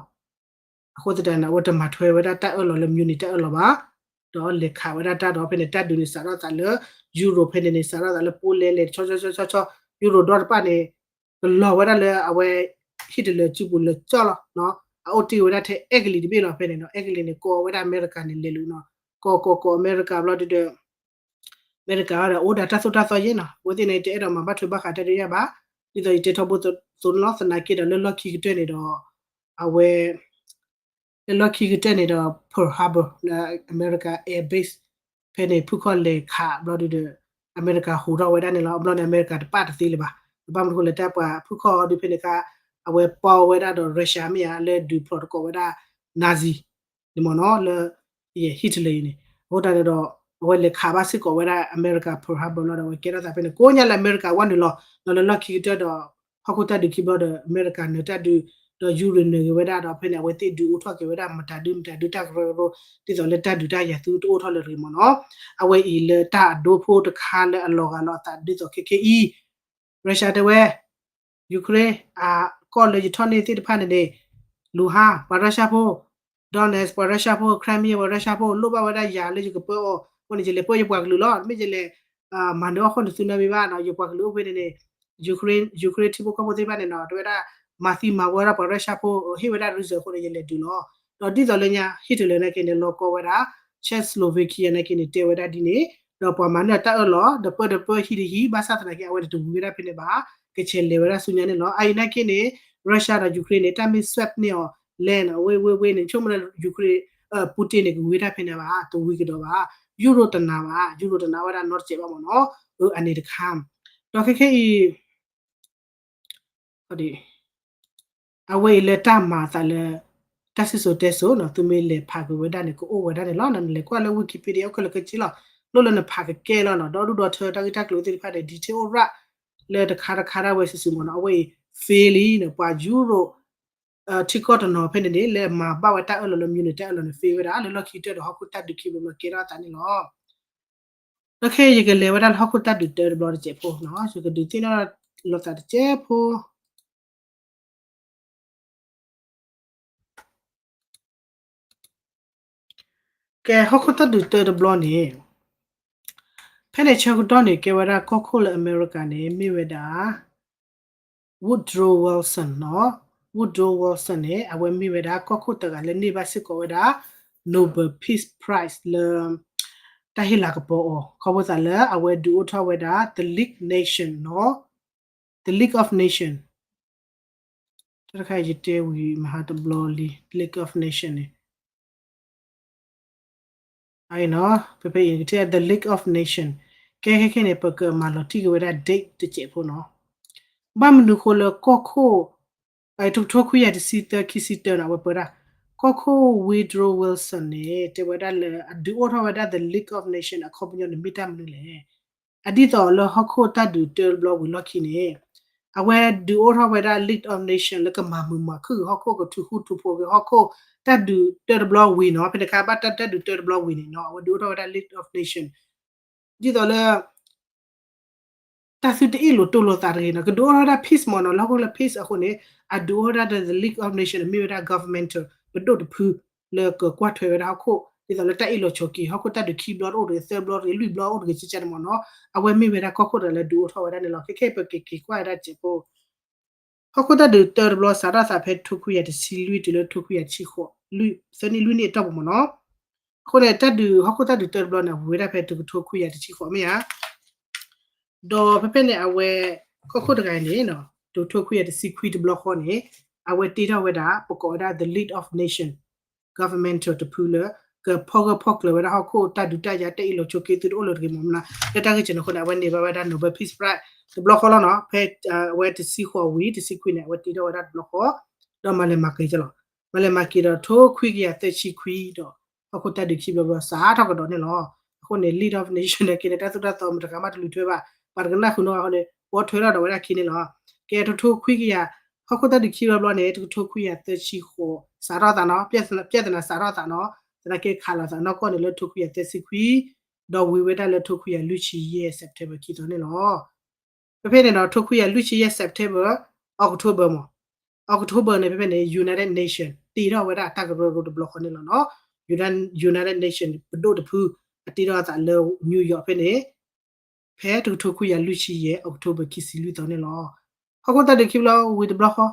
အဃိသတးန့ၣ် အဝဲတမၤထွဲဝဲဒၣ်တၢ်အၢၣ်လီၤလၢ Munich တၢ်အၢၣ်လီၤဘၣ်. ဒီးလဲၤခးဝဲဒၣ်တၢ်ဒီးဖဲန့ၣ် တၢ်ဒုးန့ၣ်စးထီၣ်သးလၢ Europe ဖဲန့ၣ်န့ၣ် စးထီၣ်သးလၢ Poland လဲၤဆီဆီဆီဆီဆီ Europe ဒီတဖၣ်န့ၣ် ကလီၤဝဲဒၣ်လၢအဝဲ Hitler စုပူၤလၢကၠီလီၤ. အအိၣ်တ့ၢ်ဝဲဒၣ်ထဲအဲကလံးတဘ့ၣ်လီၤ ဖဲန့ၣ်နီၤ. အဲကလံးန့ၣ် ကိးဝဲဒၣ်အမဲရကၤန့ၣ်လဲၤလူၤနီၤ. ကိးကိးကိးအမဲရကၤဘျီဒုဒီး အမဲရကၤဒီးအိၣ်ဒီးတၢ်သိၣ်တၢ်သီယဲၢ်နီၤ. အဝဲသ့ၣ်န့ၣ် တအဲၣ်ဒိးမၤဘၣ်ထွဲဘၣ်ဃးတၢ်ဒုးယၤဘၣ်. ဒ်သိးယတဲထီဘိသိးန့ၣ်လီၤ သနာ်က့ဒီးလၢလီၢ်ခံကတၢၢ်န့ၣ်ဒီး အဝဲ လၢလီၢ်ခံကတၢၢ်န့ၣ်ဒီး Pearl Harbor လၢအမဲရကၤ air base ဖဲန့ၣ် ဖုၣ်ခီၣ်လဲၤခးဘျီဒုဒီး အမဲရကၤဟူးထီၣ်ဝဲဒၣ်န့ၣ်လီၤ. အဘျီန့ၣ် အမဲရကၤတပာ်တသ့လၢၤဘၣ်. ဘၣ်မနုၤဃိလဲၣ် တၢ်ပှၤဖုၣ်ခီၣ်အီၤဒုဖဲန့ၣ်ခါ အဝဲပီဝဲဒၣ်ဒီး Russia မ့ၢ်ဧါ လၢဒုးဖျိးတကိးဝဲဒၣ် Nazi န့ၣ်မ့ၢ်နီၤ လၢ Hitler အံၤန့ၣ်. အဃိသတးန့ၣ်ဒီး အဝဲလဲၤခးဘၣ်စ့ၢ်ကီးဝဲဒၣ်အမဲရကၤ Pearl Harbor လီၤဒီး အဝဲကဲထီၣ်သးဖဲန့ၣ် ကိးညါလၢအမဲရကၤဝဲနုာ်လီၤ. ဒီးလၢလီၢ်ခံကတၢၢ်ဒီး ဟီၣ်ခိၣ်တၢ်ဒုးခံဘျီဒီး အမဲရကၤနၢၤတၢ်ဒုး ဒီးယူရ့နၢၤက့ၤဝဲဒၣ်ဒီး ဖဲန့ၣ် အဝဲသ့ၣ်ဒုးအိၣ်ထီၣ်က့ၤဝဲဒၣ် မတၤဒုမတၤဒုတၢ်ကရၢကရိ ဒ်သိးလၢတၢ်ဒုးတၢ်ယၤသုတအိၣ်ထီၣ်လၢၤတဂ့ၤမ့ၢ်နီၤ. အဝဲအံၤလၢတၢ်အဒိဖိတခါလၢအလီၤဂာ်လီၤအသးဒ်သိးခဲခဲအံၤ Russia တဲဝဲ Ukraine အကီၢ်လၢယထီၣ်န့ၢ်သ့ၣ်တဖၣ်န့ၣ်န့ၣ် Luhansk ပှၤ Russia ဖိ Donetsk ပှၤ Russia ဖိ Crimea ပှၤ Russia ဖိ လိၣ်ဘၣ်ဝဲဒၣ်ယၤလၢယကပၢအီၤ အဃိန့ၣ် ယလဲၤပၢယပှၤကလုာ်လီၤ. တမ့ၢ်ယလဲၤ မၤနၢၤအီၣ်ဃီၣ်နသုနၢၤမ့ၢ်ဘၣ်နီၤ ယပှၤကလုာ်အိၣ်ဖဲန့ၣ်န့ၣ် Ukraine Ukraine ထံဖိကီၢ်ဖိသ့ၣ်တဖၣ်န့ၣ်နီၤ တဲဝဲဒၣ် မၤသံမၤဝီဒၣ်ပှၤ Russia ဖိ ဟ့ၣ်ဝဲဒၣ် reason အဃိန့ၣ် ယလဲၤဒုးလီၤ. ဒီးဒ်သိးလၢညါ Hitler နာ်က့န့ၣ် လီၤကီဝဲဒၣ် Czechoslovakia နာ်က့န့ၣ် တဲဝဲဒၣ်ဒ်န့ၣ် ဒီးပှၤမၤန့ၢ်တၢ်အၢၣ်လီၤ ဒီးပၢတပၢဟံၣ်တဟံၣ် ဘၣ်ဆၣ်သနာ်က့ အဝဲန့ၣ်တဝံၤဝဲဒၣ်ဖဲန့ၣ်ဘၣ် ကဆဲးလဲၤဝဲဒၣ်ဆူညါန့ၣ်လီၤ. အအံၤနာ်က့န့ၣ် Russia ဒီး Ukraine န့ၣ် တၢ်မ့ၢ် swap န့ၢ်အီၤ land အဝ့ၢ်ဝ့ၢ်ဝ့ၢ်န့ၣ် ဆိကမိၣ်လၢ Ukraine Putin န့ၣ် ကဝံၤဝဲဒၣ်ဖဲန့ၣ်ဘၣ် တဝံၤကဒီးဘၣ် ယူရိၤတနာ်ဘၣ် ယူရိၤတနာ်ဝဲဒၣ်နီတစဲးဘၣ်မ့ၢ်နီၤ အန့ၣ်တခါ ဒီးခဲခဲအံၤ အဝဲအံၤလၢတၢ်မၤအသးလၢ တၢ်စံၣ်စိၤတဲစိၤနီၤ သုမ့ၢ်လဲၤဖးကွံာ်ဝဲဒၣ်န့ၣ် ကအိၣ်ဝဲဒၣ်န့ၣ်လီၤ. နလဲၤကွၢ်လၢ Wikipedia အိၣ်ခဲလၢာ်ခဲဆ့လီၤ. လိၣ်လၢနဖးကကဲလီၤနီၤ ဒီးဒူၣ်ဒီထၢတၢ်ဂ့ၢ်တၢ်ကျိၤသ့ၣ်တဖၣ်န့ၣ် detail အိၣ်ရၣ် လၢတခါတခါဒၣ်ဝဲစုာ်စုာ်မ့ၢ်နီၤ အဝဲအံၤ fail လံနီၤ ပှၤယူရိၤ ထံကီၢ်တနီၤဖဲန့ၣ်န့ၣ် လၢမၤဘၣ်ဝဲတၢ်အၢၣ်လီၤလၢ Munich တၢ်အၢၣ်လီၤန့ၣ် fail ဝဲဒၣ် လၢလီၢ်ခံကတၢၢ်ဒီးဟီၣ်ခိၣ်တၢ်ဒုးခံဘျီဘျီကဲထီၣ်အသးန့ၣ်လီၤ. ဒီးခဲအံၤယကလဲၤဝဲဒၣ်လၢဟီၣ်ခိၣ်တၢ်ဒုးတၢတဘျီတစဲးဖိနီၤ ယကဒုးသ့ၣ်နီၣ်လိာ်သးတစဲးဖိ ကဲ ဟီၣ်ခိၣ်တၢ်ဒုးတၢတဘျီန့ၣ် ဖဲန့ၣ်ဆၢကတီၢ်န့ၣ် ကဲဝဲဒၣ်ကီၢ်ခိၣ်လၢအမဲရကၤန့ၣ် မ့ၢ်ဝဲဒၣ် Woodrow Wilson နီၤ Woodrow Wilson န့ၣ် အဝဲမ့ၢ်ဝဲဒၣ်ကီၢ်ခိၣ်တဂၤလၢန့ၢ်ဘၣ်စ့ၢ်ကီးဝဲဒၣ် Nobel Peace Prize လၢ တၢ်ဟ့ၣ်လၤကပီၤအီၤ ခီဖျိသးလၢအဝဲဒုးအိၣ်ထီၣ်ဝဲဒၣ် The League Nation နီၤ The League of Nation တၢ်တခါယတဲဝံၤမဟါတဘျီလံ League of Nation န့ၣ် အနီၤ ဖဲဖဲအံၤကထံၣ် The League of Nation ကဲခဲခဲန့ၣ် ပကမၤလီၤတံၢ်က့ၤဝဲဒၣ် date တစဲးဖိနီၤ ဘၣ်မနုၤဃိလၢကီၢ်ခိၣ် ထိထိခွံကယၤတဆံသၢ ခံဆံတၢနီၤ အဝဲပၢဒၣ် ကီၢ်ခိၣ် Woodrow Wilson န့ၣ် တဲဝဲဒၣ်လၢအဒုးအိၣ်ထီၣ်ဝဲဒၣ် The League of Nation အခီပညီန့ၣ်မ့ၢ်တၢ်မနုၤလဲၣ် ဒ်သိးလၢဟီၣ်ခိၣ်တၢ်ဒုးတၢတဘျီဝံၤလီၢ်ခံန့ၣ် အဝဲဒုးအိၣ်ထီၣ်ဝဲဒၣ် League of Nations လၢကမၤမုာ်မၤခုၣ်ဟီၣ်ခိၣ် ကထုးဃူထုးဖိးက့ၤဟီၣ်ခိၣ် တၢ်ဒုးတၢတဘျီဝံၤနီၤ, ဖဲန့ၣ်အခါဘၣ်တၢ်ဒုးတၢတဘျီဝံၤန့ၣ်နီၤ အဝဲဒုးအိၣ်ထီၣ်ဝဲဒၣ် League of Nations ဒ်သိးလၢ တၢ်သုတအ့ၣ်လိာ်တိၢ်လိာ်သးတဂ့ၤနီၤ, ကဒုးအိၣ်ထီၣ်ဝဲဒၣ် peace မ့ၢ်နီၤ, လၢဟီၣ်ခိၣ်လၢ peace အဃိန့ၣ် အဒုးအိၣ်ထီၣ်ဝဲဒၣ်ဒီး the League of Nations မ့ၢ်ဝဲဒၣ် governmental ပဒိၣ်တဖု လၢကကွၢ်ထွဲဝဲဒၣ်ဟီၣ်ခိၣ် ဒ်သိးလၢတၢ်အ့ၣ်လိာ်ဆိးက့ ဟီၣ်ခိၣ်တၢ်ဒုးခံဘျီတအိၣ်တဂ့ၤ သၢဘျီတဂ့ၤ လွံၢ်ဘျီအိၣ်တဂ့ၤကကန့ၣ်မ့ၢ်နီၤ, အဝဲမ့ၢ်ဝဲဒၣ်ကီၢ်ခိၣ်တဂၤလၢဒုးအိၣ်ထီၣ်ဝဲဒၣ်န့ၣ်လီၤ. ခဲခဲအံၤပကက့ၤကွၢ်ဝဲဒၣ်စဲးဖိ ဟီၣ်ခိၣ်တၢ်ဒုးတၢတဘျီစးထီၣ်သးဖဲထိခွံကယၤတဆံလွံၢ်တုၤလၢထိခွံကယၤတဆံဃိး သၢနံၣ်လွံၢ်နံၣ်အတီၢ်ပူၤမ့ၢ်နီၤ, အဃိန့ၣ် တၢ်ဒုးဟီၣ်ခိၣ်တၢ်ဒုးတၢတဘျီန့ၣ် ဝံၤဝဲဒၣ်ဖဲတကထိခွံကယၤတဆံဃိးမ့ၢ်ဧါ ဒီးဖဲဖဲန့ၣ် အဝဲ ကီၢ်ခိၣ်တဂၤအံၤန့ၣ် တကထိခွံကယၤတဆံခွံတဘျီဃီန့ၣ် အဝဲတ့ထီၣ်ဝဲဒၣ် ပကိးဝဲဒၣ် the League of Nations governmental တဖုလၢ ကဖီၣ်ဂၢၢ်ဖီၣ်ကျၢၤဝဲဒၣ်ဟီၣ်ခိၣ်တၢ်ဒုးတၢ်ယၤတၢ်အ့ၣ်လိာ်ဆိးက့သုတအိၣ်လၢၤတဂ့ၤမ့ၢ်နီၤ, လၢတၢ်ဂ့ၢ်ကန့ၣ်အဃိန့ၣ် အဝဲန့ၢ်ဘၣ်ဝဲဒၣ် Nobel Peace Prize တဘျီဃီလီၤနီၤ, ဖဲအဝဲတဆံဃိးဝံၤ တဆံခွံန့ၣ် အဝဲတ့ထီၣ်ဝဲဒၣ်တဘျီဃီ ဒီးမၤလဲၤမၤက့ၤကလီၤ, မၤလဲၤမၤက့ၤဒီးထိခွံကယၤသၢဆံခွံဒီး ဟီၣ်ခိၣ်တၢ်ဒုးခံဘျီဘျီစးထီၣ်ကဒီးန့ၣ်လီၤ. အဃိန့ၣ် League of Nations န့ၣ်က့န့ၣ် တၢ်သိၣ်တၢ်သီမတၤတဂၤမးတလူၤထွဲဘၣ်, ပှၤတကနၣ်ဃုာ်နီၤအဃိန့ၣ် ပိာ်ထွဲထီၣ်ဒီးဝဲဒၣ်ခံန့ၣ်လီၤ. ကဲထိထိခွံကယၤ ဟီၣ်ခိၣ်တၢ်ဒုးခံဘျီဘျီန့ၣ် တကထိခွံကယၤသၢဆံဃိး စးထီၣ်သးနီၤ, ပြဿနာစးထီၣ်သးနီၤ, သနာ်က့ခးလိာ်သးနီၢ်ကီၢ်န့ၣ်လၢထိခွံကယၤသၢဆံခွံ ဒီးဝံၤဝဲဒၣ်လၢထိခွံကယၤလွံၢ်ဆံယဲၢ် September ခံသီန့ၣ်လီၤ. ဖဲဖဲန့ၣ်ဒီး ထိခွံကယၤလွံၢ်ဆံယဲၢ် September, October မ့ၢ်, October န့ၣ် ဖဲဖဲန့ၣ် United Nation တ့ထီၣ်ဝဲဒၣ်တၢ်ကရၢကရိတဘျီဃီန့ၣ်လီၤနီၤ. United Nation ပဒိၣ်တဖု အတ့ထီၣ်အသးလၢ New York ဖဲန့ၣ် ဖဲတကထိခွံကယၤလွံၢ်ဆံယဲၢ် October ခံဆံလွံၢ်သီန့ၣ်လီၤ. ဟီၣ်ခိၣ်တၢ်ဒုးခံဘျီဝံၤတဘျီဃီ,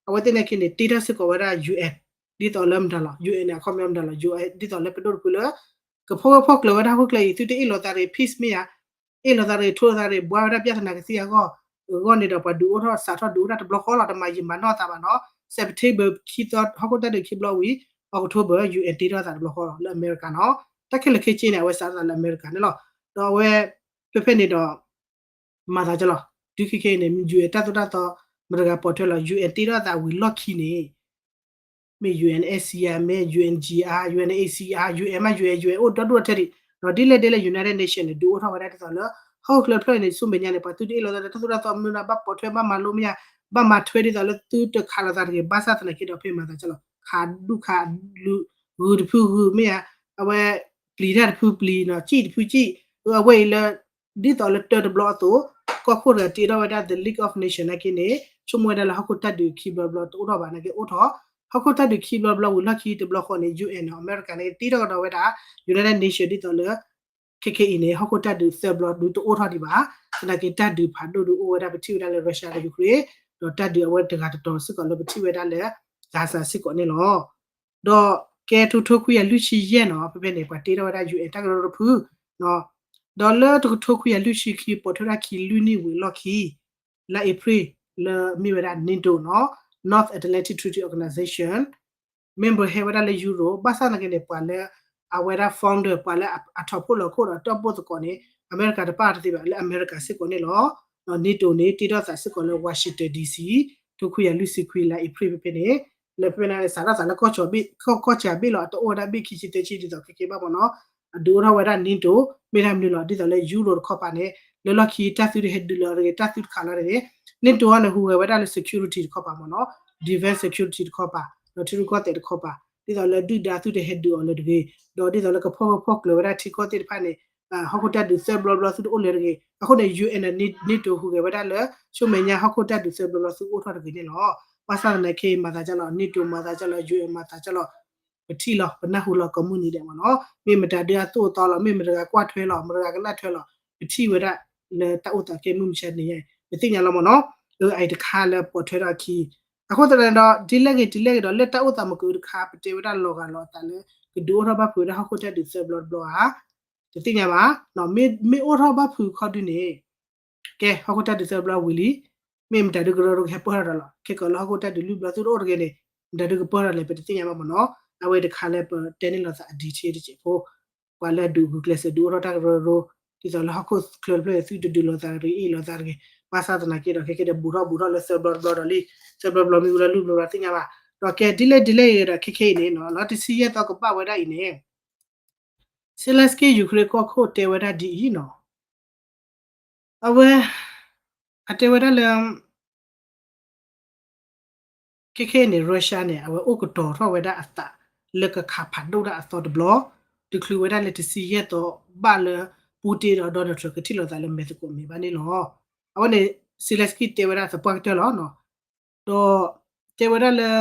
အဝဲသ့ၣ်န့ၣ်က့န့ၣ် တ့ထီၣ်စ့ၢ်ကီးဝဲဒၣ် UN ဒ်သိးလၢမတၤလီၤ, UN န့ၣ် အခီပညီမတၤလီၤ, UN ဒ်သိးလၢပဒိၣ်တဖုလၢ ကဖီၣ်ဂၢၢ်ဖီၣ်ကျၢၤဝဲဒၣ်ဟီၣ်ခိၣ်ချၢအံၤ သုတအ့ၣ်လိာ်သးတဂ့ၤ peace မ့ၢ်ဧါ, အ့ၣ်လိာ်သးတဂ့ၤ ထိလိာ်သးတဂ့ၤ ဘှါဝဲဒၣ်ပြဿနာကသံၣ်အဂီၢ်, အဂီၢ်န့ၣ်ဒီးပှၤဒုးအိၣ်ထီၣ်စးထီၣ်ဒုးအိၣ်ထီၣ်တဘျီဃီလီၤ, တမၤယံာ်မၤနီၢ်သးဘၣ်နီၤ. September ခံသီ ဟီၣ်ခိၣ်တၢ်ဒုးခံဘျီဝံၤ October UN တ့ထီၣ်သးတဘျီဃီလီၤ လၢအမဲရကၤနီၤ. တၢ်ခဲလၢာ်ခဲဆ့န့ၣ် အဝဲစးထီၣ်သးလၢအမဲရကၤန့ၣ်လီၤ. ဒီးအဝဲ ဖဲဖဲန့ၣ်ဒီး မၤသးကလီၤ, ဒုးခဲခဲအံၤန့ၣ် UN တၢ်သိၣ်တၢ်သီ မတၤတဂၤပိာ်ထွဲလီၤ, UN တ့ထီၣ်သးဝံၤလီၢ်ခံန့ၣ် မ့ၢ် UNSC ဧါ, မ့ၢ် UNG ဧါ, UNHC ဧါ, UN မ့ၢ် UN, UN အိၣ်ဒီဒူၣ်ထဲဒံး, ဒီးဒ်လဲၣ်ဒ်လဲၣ် United Nation န့ၣ် ဒုးအိၣ်ထီၣ်ဝဲဒၣ်ဒ်သိးလၢ ဟီၣ်ခိၣ်ချၢတဖျၢၣ်အံၤန့ၣ် ဆူမဲာ်ညါန့ၣ် ပှၤသုတအ့ၣ်လိာ်သးဒီးတၢ်သိၣ်တၢ်သီမနုၤဘၣ်ပိာ်ထွဲ ဘၣ်မၤလိမ့ၢ်ဧါ, ဘၣ်မၤထွဲဒ်သိးလၢသုတခးလိာ်သးတဂ့ၤ, ဘၣ်ဆၣ်သနာ်က့ဒီးဖဲမၤသးကလီၤ, ခးဒူၣ်ခးလူၤ ဂုၤတဖုဂုၤမ့ၢ်ဧါ, အဝဲ ပျံၤတၢ်တဖုပျံၤနီၤ, စံၣ်တဖုစံၣ်, အဝဲအံၤလၢ ဒ်သိးလၢတၢတဘျီအသိး ကီၢ်ခိၣ်တဂၤတ့ထီၣ်ဝဲဒၣ် the League of Nation နာ်က့န့ၣ် ဆိကမိၣ်ဝဲဒၣ်လၢဟီၣ်ခိၣ်တၢ်ဒုးခံဘျီဘျီတအိၣ်ထီၣ်ဘၣ်နာ်က့အိၣ်ထီၣ်, ဟီၣ်ခိၣ်တၢ်ဒုးခံဘျီဘျီဝံၤလီၢ်ခံတဘျီဃီန့ၣ် UN နီၤ အမဲရကၤန့ၣ် တ့ထီၣ်ကဒီးဝဲဒၣ် United Nation ဒ်သိးလၢ ခဲခဲအံၤန့ၣ် ဟီၣ်ခိၣ်တၢ်ဒုးသၢဘျီဒုးတအိၣ်ထီၣ်ဒံးဘၣ်, သနာ်က့တၢ်ဒုးဖးဒိၣ်ဒုးအိၣ်ဝဲဒၣ်ပထံၣ်ဝဲဒၣ်လၢ Russia ဒီး Ukraine, ဒီးတၢ်ဒုးအဝဲတဂၤတတီၤစ့ၢ်ကီးလၢပထံၣ်ဝဲဒၣ်လၢ Gaza စ့ၢ်ကီးန့ၣ်လီၤ. ဒီးကဲထိထိခွံကယၤလွံၢ်ဆံယဲၢ်နီၤ ဖဲဖဲန့ၣ် ပှၤတ့ထီၣ်ဝဲဒၣ် UN တၢ်ကရၢကရိတဖု, ဒီးလၢတကထိခွံကယၤလွံၢ်ဆံခံ ပိာ်ထွဲဒၣ်ခံလွံၢ်နံၣ်ဝံၤအလီၢ်ခံ လါအ့ဖြ့ၣ် လၢမ့ၢ်ဝဲဒၣ် NATO နီၤ, North Atlantic Treaty Organization, member ဟဲဝဲဒၣ်လၢ Europe, ဘၣ်ဆၣ်သနာ်က့န့ၣ် ပှၤလၢ အဝဲဒၣ် founder ပှၤလၢအထီၣ်ဖှိၣ်လီၤခိၣ်ဒီးတီၢ်ပိၢ်သကိးန့ၣ် အမဲရကၤတပၣ်တသ့ဘၣ် လၢအမဲရကၤစ့ၢ်ကီးန့ၣ်လီၤ. ဒီး NATO န့ၣ် တ့ထီၣ်သးစ့ၢ်ကီးလၢ Washington DC ထိခွံကယၤလွံၢ်ဆံခွံ လါအ့ဖြ့ၣ်ဖဲဖဲန့ၣ်, လၢဖဲဖဲန့ၣ် စးထီၣ်သးလၢကီၢ်ကၠီၤဘ့ၣ် ကီၢ်ကီၢ်ကၠီၤဘ့ၣ်လီၤ အတအိၣ်ဝဲဒၣ်ဘ့ၣ်ခံဆံသၢဆံဒ်သိးခဲကဲဘၣ်မ့ၢ်နီၤ, အဒုးအိၣ်ထီၣ်ဝဲဒၣ် NATO မ့ၢ်တၢ်မနုၤလီၤ ဒ်သိးလၢ Europe တခီပၤန့ၣ် လၢလီၢ်ခံတၢ်သုတဟဲဒုးလီၤတဂ့ၤ တၢ်သုတခးလီၤတဂ့ၤ, NATO အံၤန့ၣ် ဟူးဂဲၤဝဲဒၣ်လၢ security တခီပၤမ့ၢ်နီၤ, defense security တခီပၤ ဒီးထံရူၢ်ကီၢ်သဲးတခီပၤ ဒ်သိးလၢဒုၣ်ဒါသုတဟဲဒုးအီၤလၢၤတဂ့ၤ, ဒီးဒ်သိးလၢကဖီၣ်ဂၢၢ်ဖီၣ်ကျၢၤဝဲဒၣ်ထံကီၢ်သ့ၣ်တဖၣ်န့ၣ် ဟီၣ်ခိၣ်တၢ်ဒုးသၢဘျီဘျီသုတအိၣ်လၢၤတဂ့ၤ, အဃိန့ၣ် UN န့ၣ် NATO ဟူးဂဲၤဝဲဒၣ်လၢ ဆူမဲာ်ညါဟီၣ်ခိၣ်တၢ်ဒုးသၢဘျီဘျီသုအိၣ်ထီၣ်တဂ့ၤန့ၣ်လီၤ. ဘၣ်ဆၣ်သနာ်က့ မၤသးဒ်လီၤ NATO မၤသးဒ်လီၤ UN မၤသးဒ်လီၤ ပထံၣ်လီၤ ပနၢ်ဟူလီၤကိးမုၢ်နံၤဒဲးမ့ၢ်နီၤ, မ့ၢ်မတၤဒုးအသိၣ်အသီလီၤ မ့ၢ်မတၤတဂၤကွၢ်ထွဲလီၤ မတၤတဂၤကနၣ်ထွဲလီၤ ပထံၣ်ဝဲဒၣ်လၢတၢ်အိၣ်သးကဲမုၢ်မဆါတနံၤညါအံၤ ပသ့ၣ်ညါလီၤမ့ၢ်နီၤ, အအံၤတခါလၢပိာ်ထွဲထီၣ်အခံ အဃိသတးန့ၣ်ဒီး ဒ်လဲၣ်ဂ့ၤဒ်လဲၣ်ဂ့ၤဒီး လၢတၢ်အိၣ်သးမုာ်ကဒုတခါ ပတဲဝဲဒၣ်လီၤဂာ်လီၤအသးလၢ ကဒုးအိၣ်ထီၣ်ဘၣ်ဖုးဝဲဒၣ်ဟီၣ်ခိၣ်တၢ်ဒုးသၢဘျီတဘျီဧါ, တသ့ၣ်ညါဘၣ်, မ့ၢ်အိၣ်ထီၣ်ဘၣ်ဖုးခီဒုန့ၣ် ကဲ ဟီၣ်ခိၣ်တၢ်ဒုးသၢဘျီဝံၤလံ, မ့ၢ်မတၤဒုးကရၢကရိကဟဲပၢၢ်ထီၣ်ဒီးလီၤ, ခဲကီးလၢဟီၣ်ခိၣ်တၢ်ဒုးလွံၢ်ဘျီသုတအိၣ်တဂ့ၤန့ၣ် မတၤဒုးကပၢၢ်ထီၣ်လဲၣ် ပတသ့ၣ်ညါဘၣ်မ့ၢ်နီၤ, အဝဲတခါလၢပတဲန့ၢ်လိာ်သးအ detail တစဲးဖိ, ပှၤလၢအဒုးဂုာ်ကျဲးစၢးဒုးအိၣ်ထီၣ်တၢ်ကရၢကရိ, ဒ်သိးလၢဟီၣ်ခိၣ်ချၢတဖျၢၣ်သုတဒုးလိာ်သးတဂ့ၤ အ့ၣ်လိာ်သးတဂ့ၤ, ဘၣ်ဆၣ်သနာ်က့ဒီး ခဲကဲဒီး ဘူးထီၣ်ဘူးထီၣ်လၢသၢဘျီတဘျီဒီးလံ, သၢဘျီတဘျီမ့ၢ်ဝံၤလၢလွံၢ်ဘျီတဘျီသ့ၣ်ညါဘၣ်, ဒီးကဲဒ်လဲၣ်ဒ်လဲၣ်ဂ့ၤဒီး ခဲကဲအံၤန့ၣ် လီၤတဆံယဲၢ်သီကဘၣ်ဝဲဒၣ်အံၤန့ၣ် Zelensky Ukraine ကီၢ်ခိၣ်တဲဝဲဒၣ်ဒ်အံၤနီၤ, အဝဲ အတဲဝဲဒၣ်လၢ ခဲခဲအံၤန့ၣ် Russia န့ၣ် အဝဲအိၣ်ကတီၤထီၣ်ဝဲဒၣ်အသး လၢကခးဖးဒိၣ်ဒၣ်အသီတဘျီ တချုးဝဲဒၣ်လၢတဆံယဲၢ်သီဘၣ်လၢ Putin ဒီး Donald Trump ကထံၣ်လိာ်သးလၢမဲာ်သကိးမ့ၢ်ဘၣ်န့ၣ်လီၤ. အဝဲန့ၣ် Zelensky တဲဝဲဒၣ်သပှၢ်ကတၢၢ်လီၤ. ဒီး တဲဝဲဒၣ်လၢ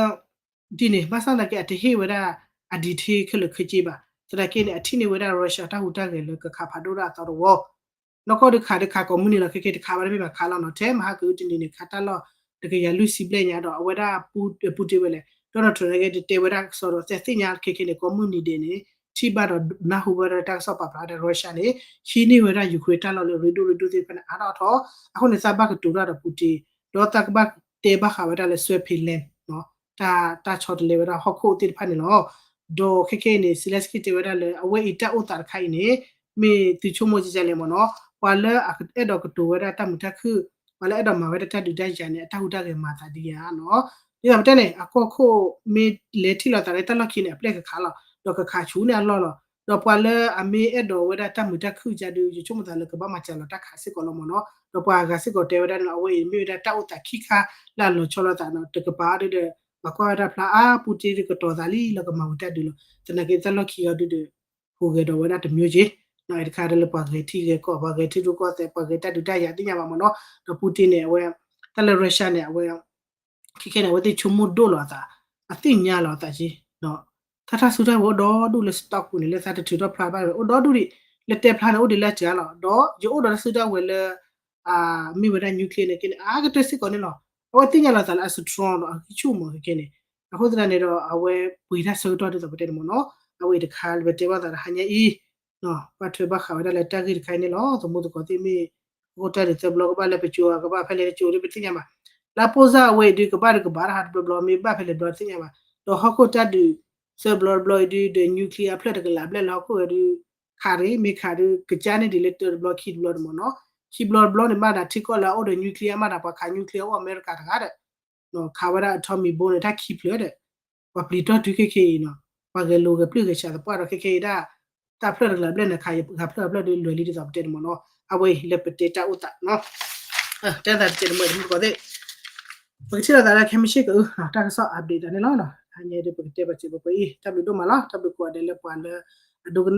ဒ်န့ၣ် ဘၣ်ဆၣ်သနာ်က့ အတဟ့ၣ်ဝဲဒၣ်အ detail ခဲလၢာ်ခဲဆ့ဘၣ်. သနာ်က့န့ၣ် အထံၣ်န့ၢ်ဝဲဒၣ် Russia တၢ်ဟူးတၢ်ဂဲၤလၢကခးဖးဒိၣ်ဒၣ်အသီတဝီ နီၢ်ကီၢ်ဒုးခးဒုးခးကိးမုၢ်နံၤလီၤ. ခဲခဲတခးဘၣ်တမ့ၢ်ဘၣ်ခးလီၤနီၤ ထဲမဟါကအုတနံၤန့ၣ် ခးတၢ်လီၢ်တကယၤလွံၢ်ဆံဘျဲၣ်ညါဒီး အဝဲဒၣ် Putin ဝဲလဲၣ် Donald Trump ကတဲဝဲဒၣ်ကစီဒီး သ့ၣ်ညါခဲခဲန့ၣ် ကိးမုၢ်နံၤဒဲးန့ၣ် ထံၣ်ဘၣ်ဒီးနၢ်ဟူဘၣ်ဒီးတၢ်ကစီၣ်ပာ်ဖျါဒီး Russia န့ၣ် ဟံးန့ၢ်ဝဲဒၣ် Ukraine တၢ်လီၢ်လၢရ့ဒိၣ်ရ့ဒိၣ်သ့ၣ်တဖၣ်န့ၣ် အါထီၣ်အါထီၣ် အဃိန့ၣ် သးဘၣ်ကတိၤတၢ်ဒီး Putin ဒီးသးကဘၣ်တဲဘၣ်ဃးဝဲဒၣ်လၢ Finland တၢ်ဆီတလဲဝဲဒၣ်ဟီၣ်ခိၣ်သ့ၣ်တဖၣ်န့ၣ်လီၤ. ဒီးခဲခဲအံၤန့ၣ် Zelensky တဲဝဲဒၣ်လၢ အဝဲအံၤတၢ်အိၣ်သးတခါအံၤန့ၣ် မ့ၢ်သုဆိကမိၣ်ကလဲၣ်မ့ၢ်နီၤ ပှၤလၢအအဲၣ်ဒိးကတိၤဝဲဒၣ်တၢ်မုာ်တၢ်ခုၣ် ပှၤလၢအဲၣ်ဒိးမၤဝဲဒၣ်တၢ်ဒုးတၢ်ယၤန့ၣ် အတၢ်ဟူးတၢ်ဂဲၤမၤသးဒ်ယၤနီၤ ဒ်သိးပတဲန့ၣ် အကီၢ်ခိၣ်မ့ၢ်လဲၤထံၣ်လိာ်သးလၢတၢ်လီၢ်ခံန့ၣ် အပျဲၢ်ကခးလီၤ ဒီးကခးဆူန့ၢ်အလီၢ်လီၤ. ဒီးပှၤလၢအမ့ၢ်အဲၣ်ဒိးဝဲဒၣ်တၢ်မုာ်တၢ်ခုၣ်ကါဒုး ယဆိကမိၣ်သးလၢကဘၣ်မၤစှၤလီၤတၢ်ခးစ့ၢ်ကီးလီၤမ့ၢ်နီၤ ဒီးပှၤဂၤစ့ၢ်ကီးတဲဝဲဒၣ်န့ၣ်လီၤ အဝဲအံၤမ့ၢ်ဝဲဒၣ်တၢ်အိၣ်သးခံခါလၢအလီၤဆီလိာ်သးနီၤ တကပၤဒုဒီး ပှၤကွၢ်ဝဲဒၣ်ဖျါအါ Putin ဒုကတီၤသးလံလီၤ ကမၤဝဲတၢ်ဒုးလီၤ သနာ်က့တၢ်လီၢ်ခံဂီၤဒုဒီး ဟူးဂဲၤဒီးဝဲဒၣ်တမျိုးက့ တခါဒုလၢပှၤဂဲၤထံဂဲၤကီၢ် ပှၤဂဲၤထံရူၢ်ကီၢ်သဲး ပှၤဂဲၤတၢ်ဒုးတၢ်ယၤသ့ၣ်ညါဘၣ်မ့ၢ်နီၤ ဒီး Putin န့ၣ် အဝဲ တၢ်လၢ Russia န့ၣ် အဝဲ ခဲခဲန့ၣ် အဝဲသ့ၣ်ဆိကမိၣ်ဒိၣ်လီၤအသး အသ့ၣ်ညါလီၤအသးက့ တၢ်တၢ်စုတၢ်ဝဲၤအိၣ်ဒီဒူၣ်လၢ stock ပူၤန့ၣ် လၢသးတထုးထီၣ်ဖျါဘၣ်ဝဲအိၣ်ဒီဒူၣ်ဒံး လၢတဲဖျါန့ၣ် အိၣ်ဒံးလၢစှၤလီၤ ဒီးယအိၣ်ဒီးတၢ်စုတၢ်ဝဲၤလၢ မ့ၢ်ဝဲဒၣ် nuclear န့ၣ်က့န့ၣ် အါကတၢၢ်စ့ၢ်ကီးန့ၣ်လီၤ. အဝဲသ့ၣ်ညါလီၤသးလၢအ strong ဒီးအဂံၢ်ဆူၣ်မးခဲခဲန့ၣ် အဃိသတးန့ၣ်ဒီး အဝဲပှ့ၤတၢ်ဆၢကတီၢ်ဒ်သိးပတဲန့ၣ်မ့ၢ်နီၤ အဝဲအံၤတခါလၢပတဲဘၣ်သးတဟါညါအံၤ ဘၣ်ထွဲဘၣ်ဃးဝဲဒၣ်လၢတၢ်ဂ့ၢ်တခါအံၤန့ၣ်လီၤ. သမူသကိးသ့ၣ်မ့ၢ် ဟီၣ်ခိၣ်တၢ်ဒုးသၢဘျီကဘၣ်လၢပကၠိ ကဘၣ်ဖဲလဲၣ်ကၠိဒ်ပသ့ၣ်ညါဘၣ်. လၢအပိၢ်စၢ်အဝဲအံၤဒုးကဘၣ်ဒုးကဘၣ်တဟါတဘျီဘျီ မ့ၢ်ဘၣ်ဖဲလဲၣ်ဘျီတသ့ၣ်ညါဘၣ်. ဒီးဟီၣ်ခိၣ်တၢ်ဒုးသၢဘျီတဘျီအံၤဒုး ဒီး nuclear အဖျၢၣ်တကလးဘျဲၣ်လၢဟီၣ်ခိၣ်ဝဲဒုး ခးရ့ၣ် မ့ၢ်ခးဒုး ကစၢ်န့ၢ်ဒံးလၢတၢတဘျီခံတဘျီန့ၣ်မ့ၢ်နီၤ. ခံဘျီတဘျီန့ၣ် မ့ၢ်ဒၣ်ထံကီၢ်လၢအအိၣ်ဒီး nuclear မ့ၢ်ဒၣ်ပှၤခး nuclear အိၣ်အမဲရကၤတဂၤဒီး ခးဝဲဒၣ် atomic bomb န့ၣ် တၢ်ခံဖျၢၣ်ဒီး ပှၤပျံၤတီၢ်တုၤခဲခဲအံၤနီၤ ပှၤဂဲၤလိာ်ဂဲၤပျုၢ်ဂဲၤဆှးသပှၢ်ဒီးခဲခဲအံၤဒၣ် တၢ်ဖျၢၣ်တကလးဘျဲၣ်န့ၣ် ခးဂၤဖျၢၣ်ဖျၢၣ်ဒုးလွဲၤလံဒ်သိးပတဲန့ၣ်မ့ၢ်နီၤ အဝဲအံၤလၢပတဲတၢ်အိၣ်သးနီၤ တဲသးတကဲးတမံၤတမံၤကီးသ့ၣ် ပကထံၣ်လိာ်သးလၢခဲမုၢ်ဆ့ၣ်ကအိၣ် တၢ်ကစီၣ် update တၢ်န့ၣ်လီၤ. ဟါညါဒုးပကတဲပှၤစဲးပှဲၤအံၤ တၢ်ဘျုးဒိၣ်မးလီၤ. တၢ်ဘျုးကိးဂၤဒဲးလၢပှၤလၢအဒိကနၣ်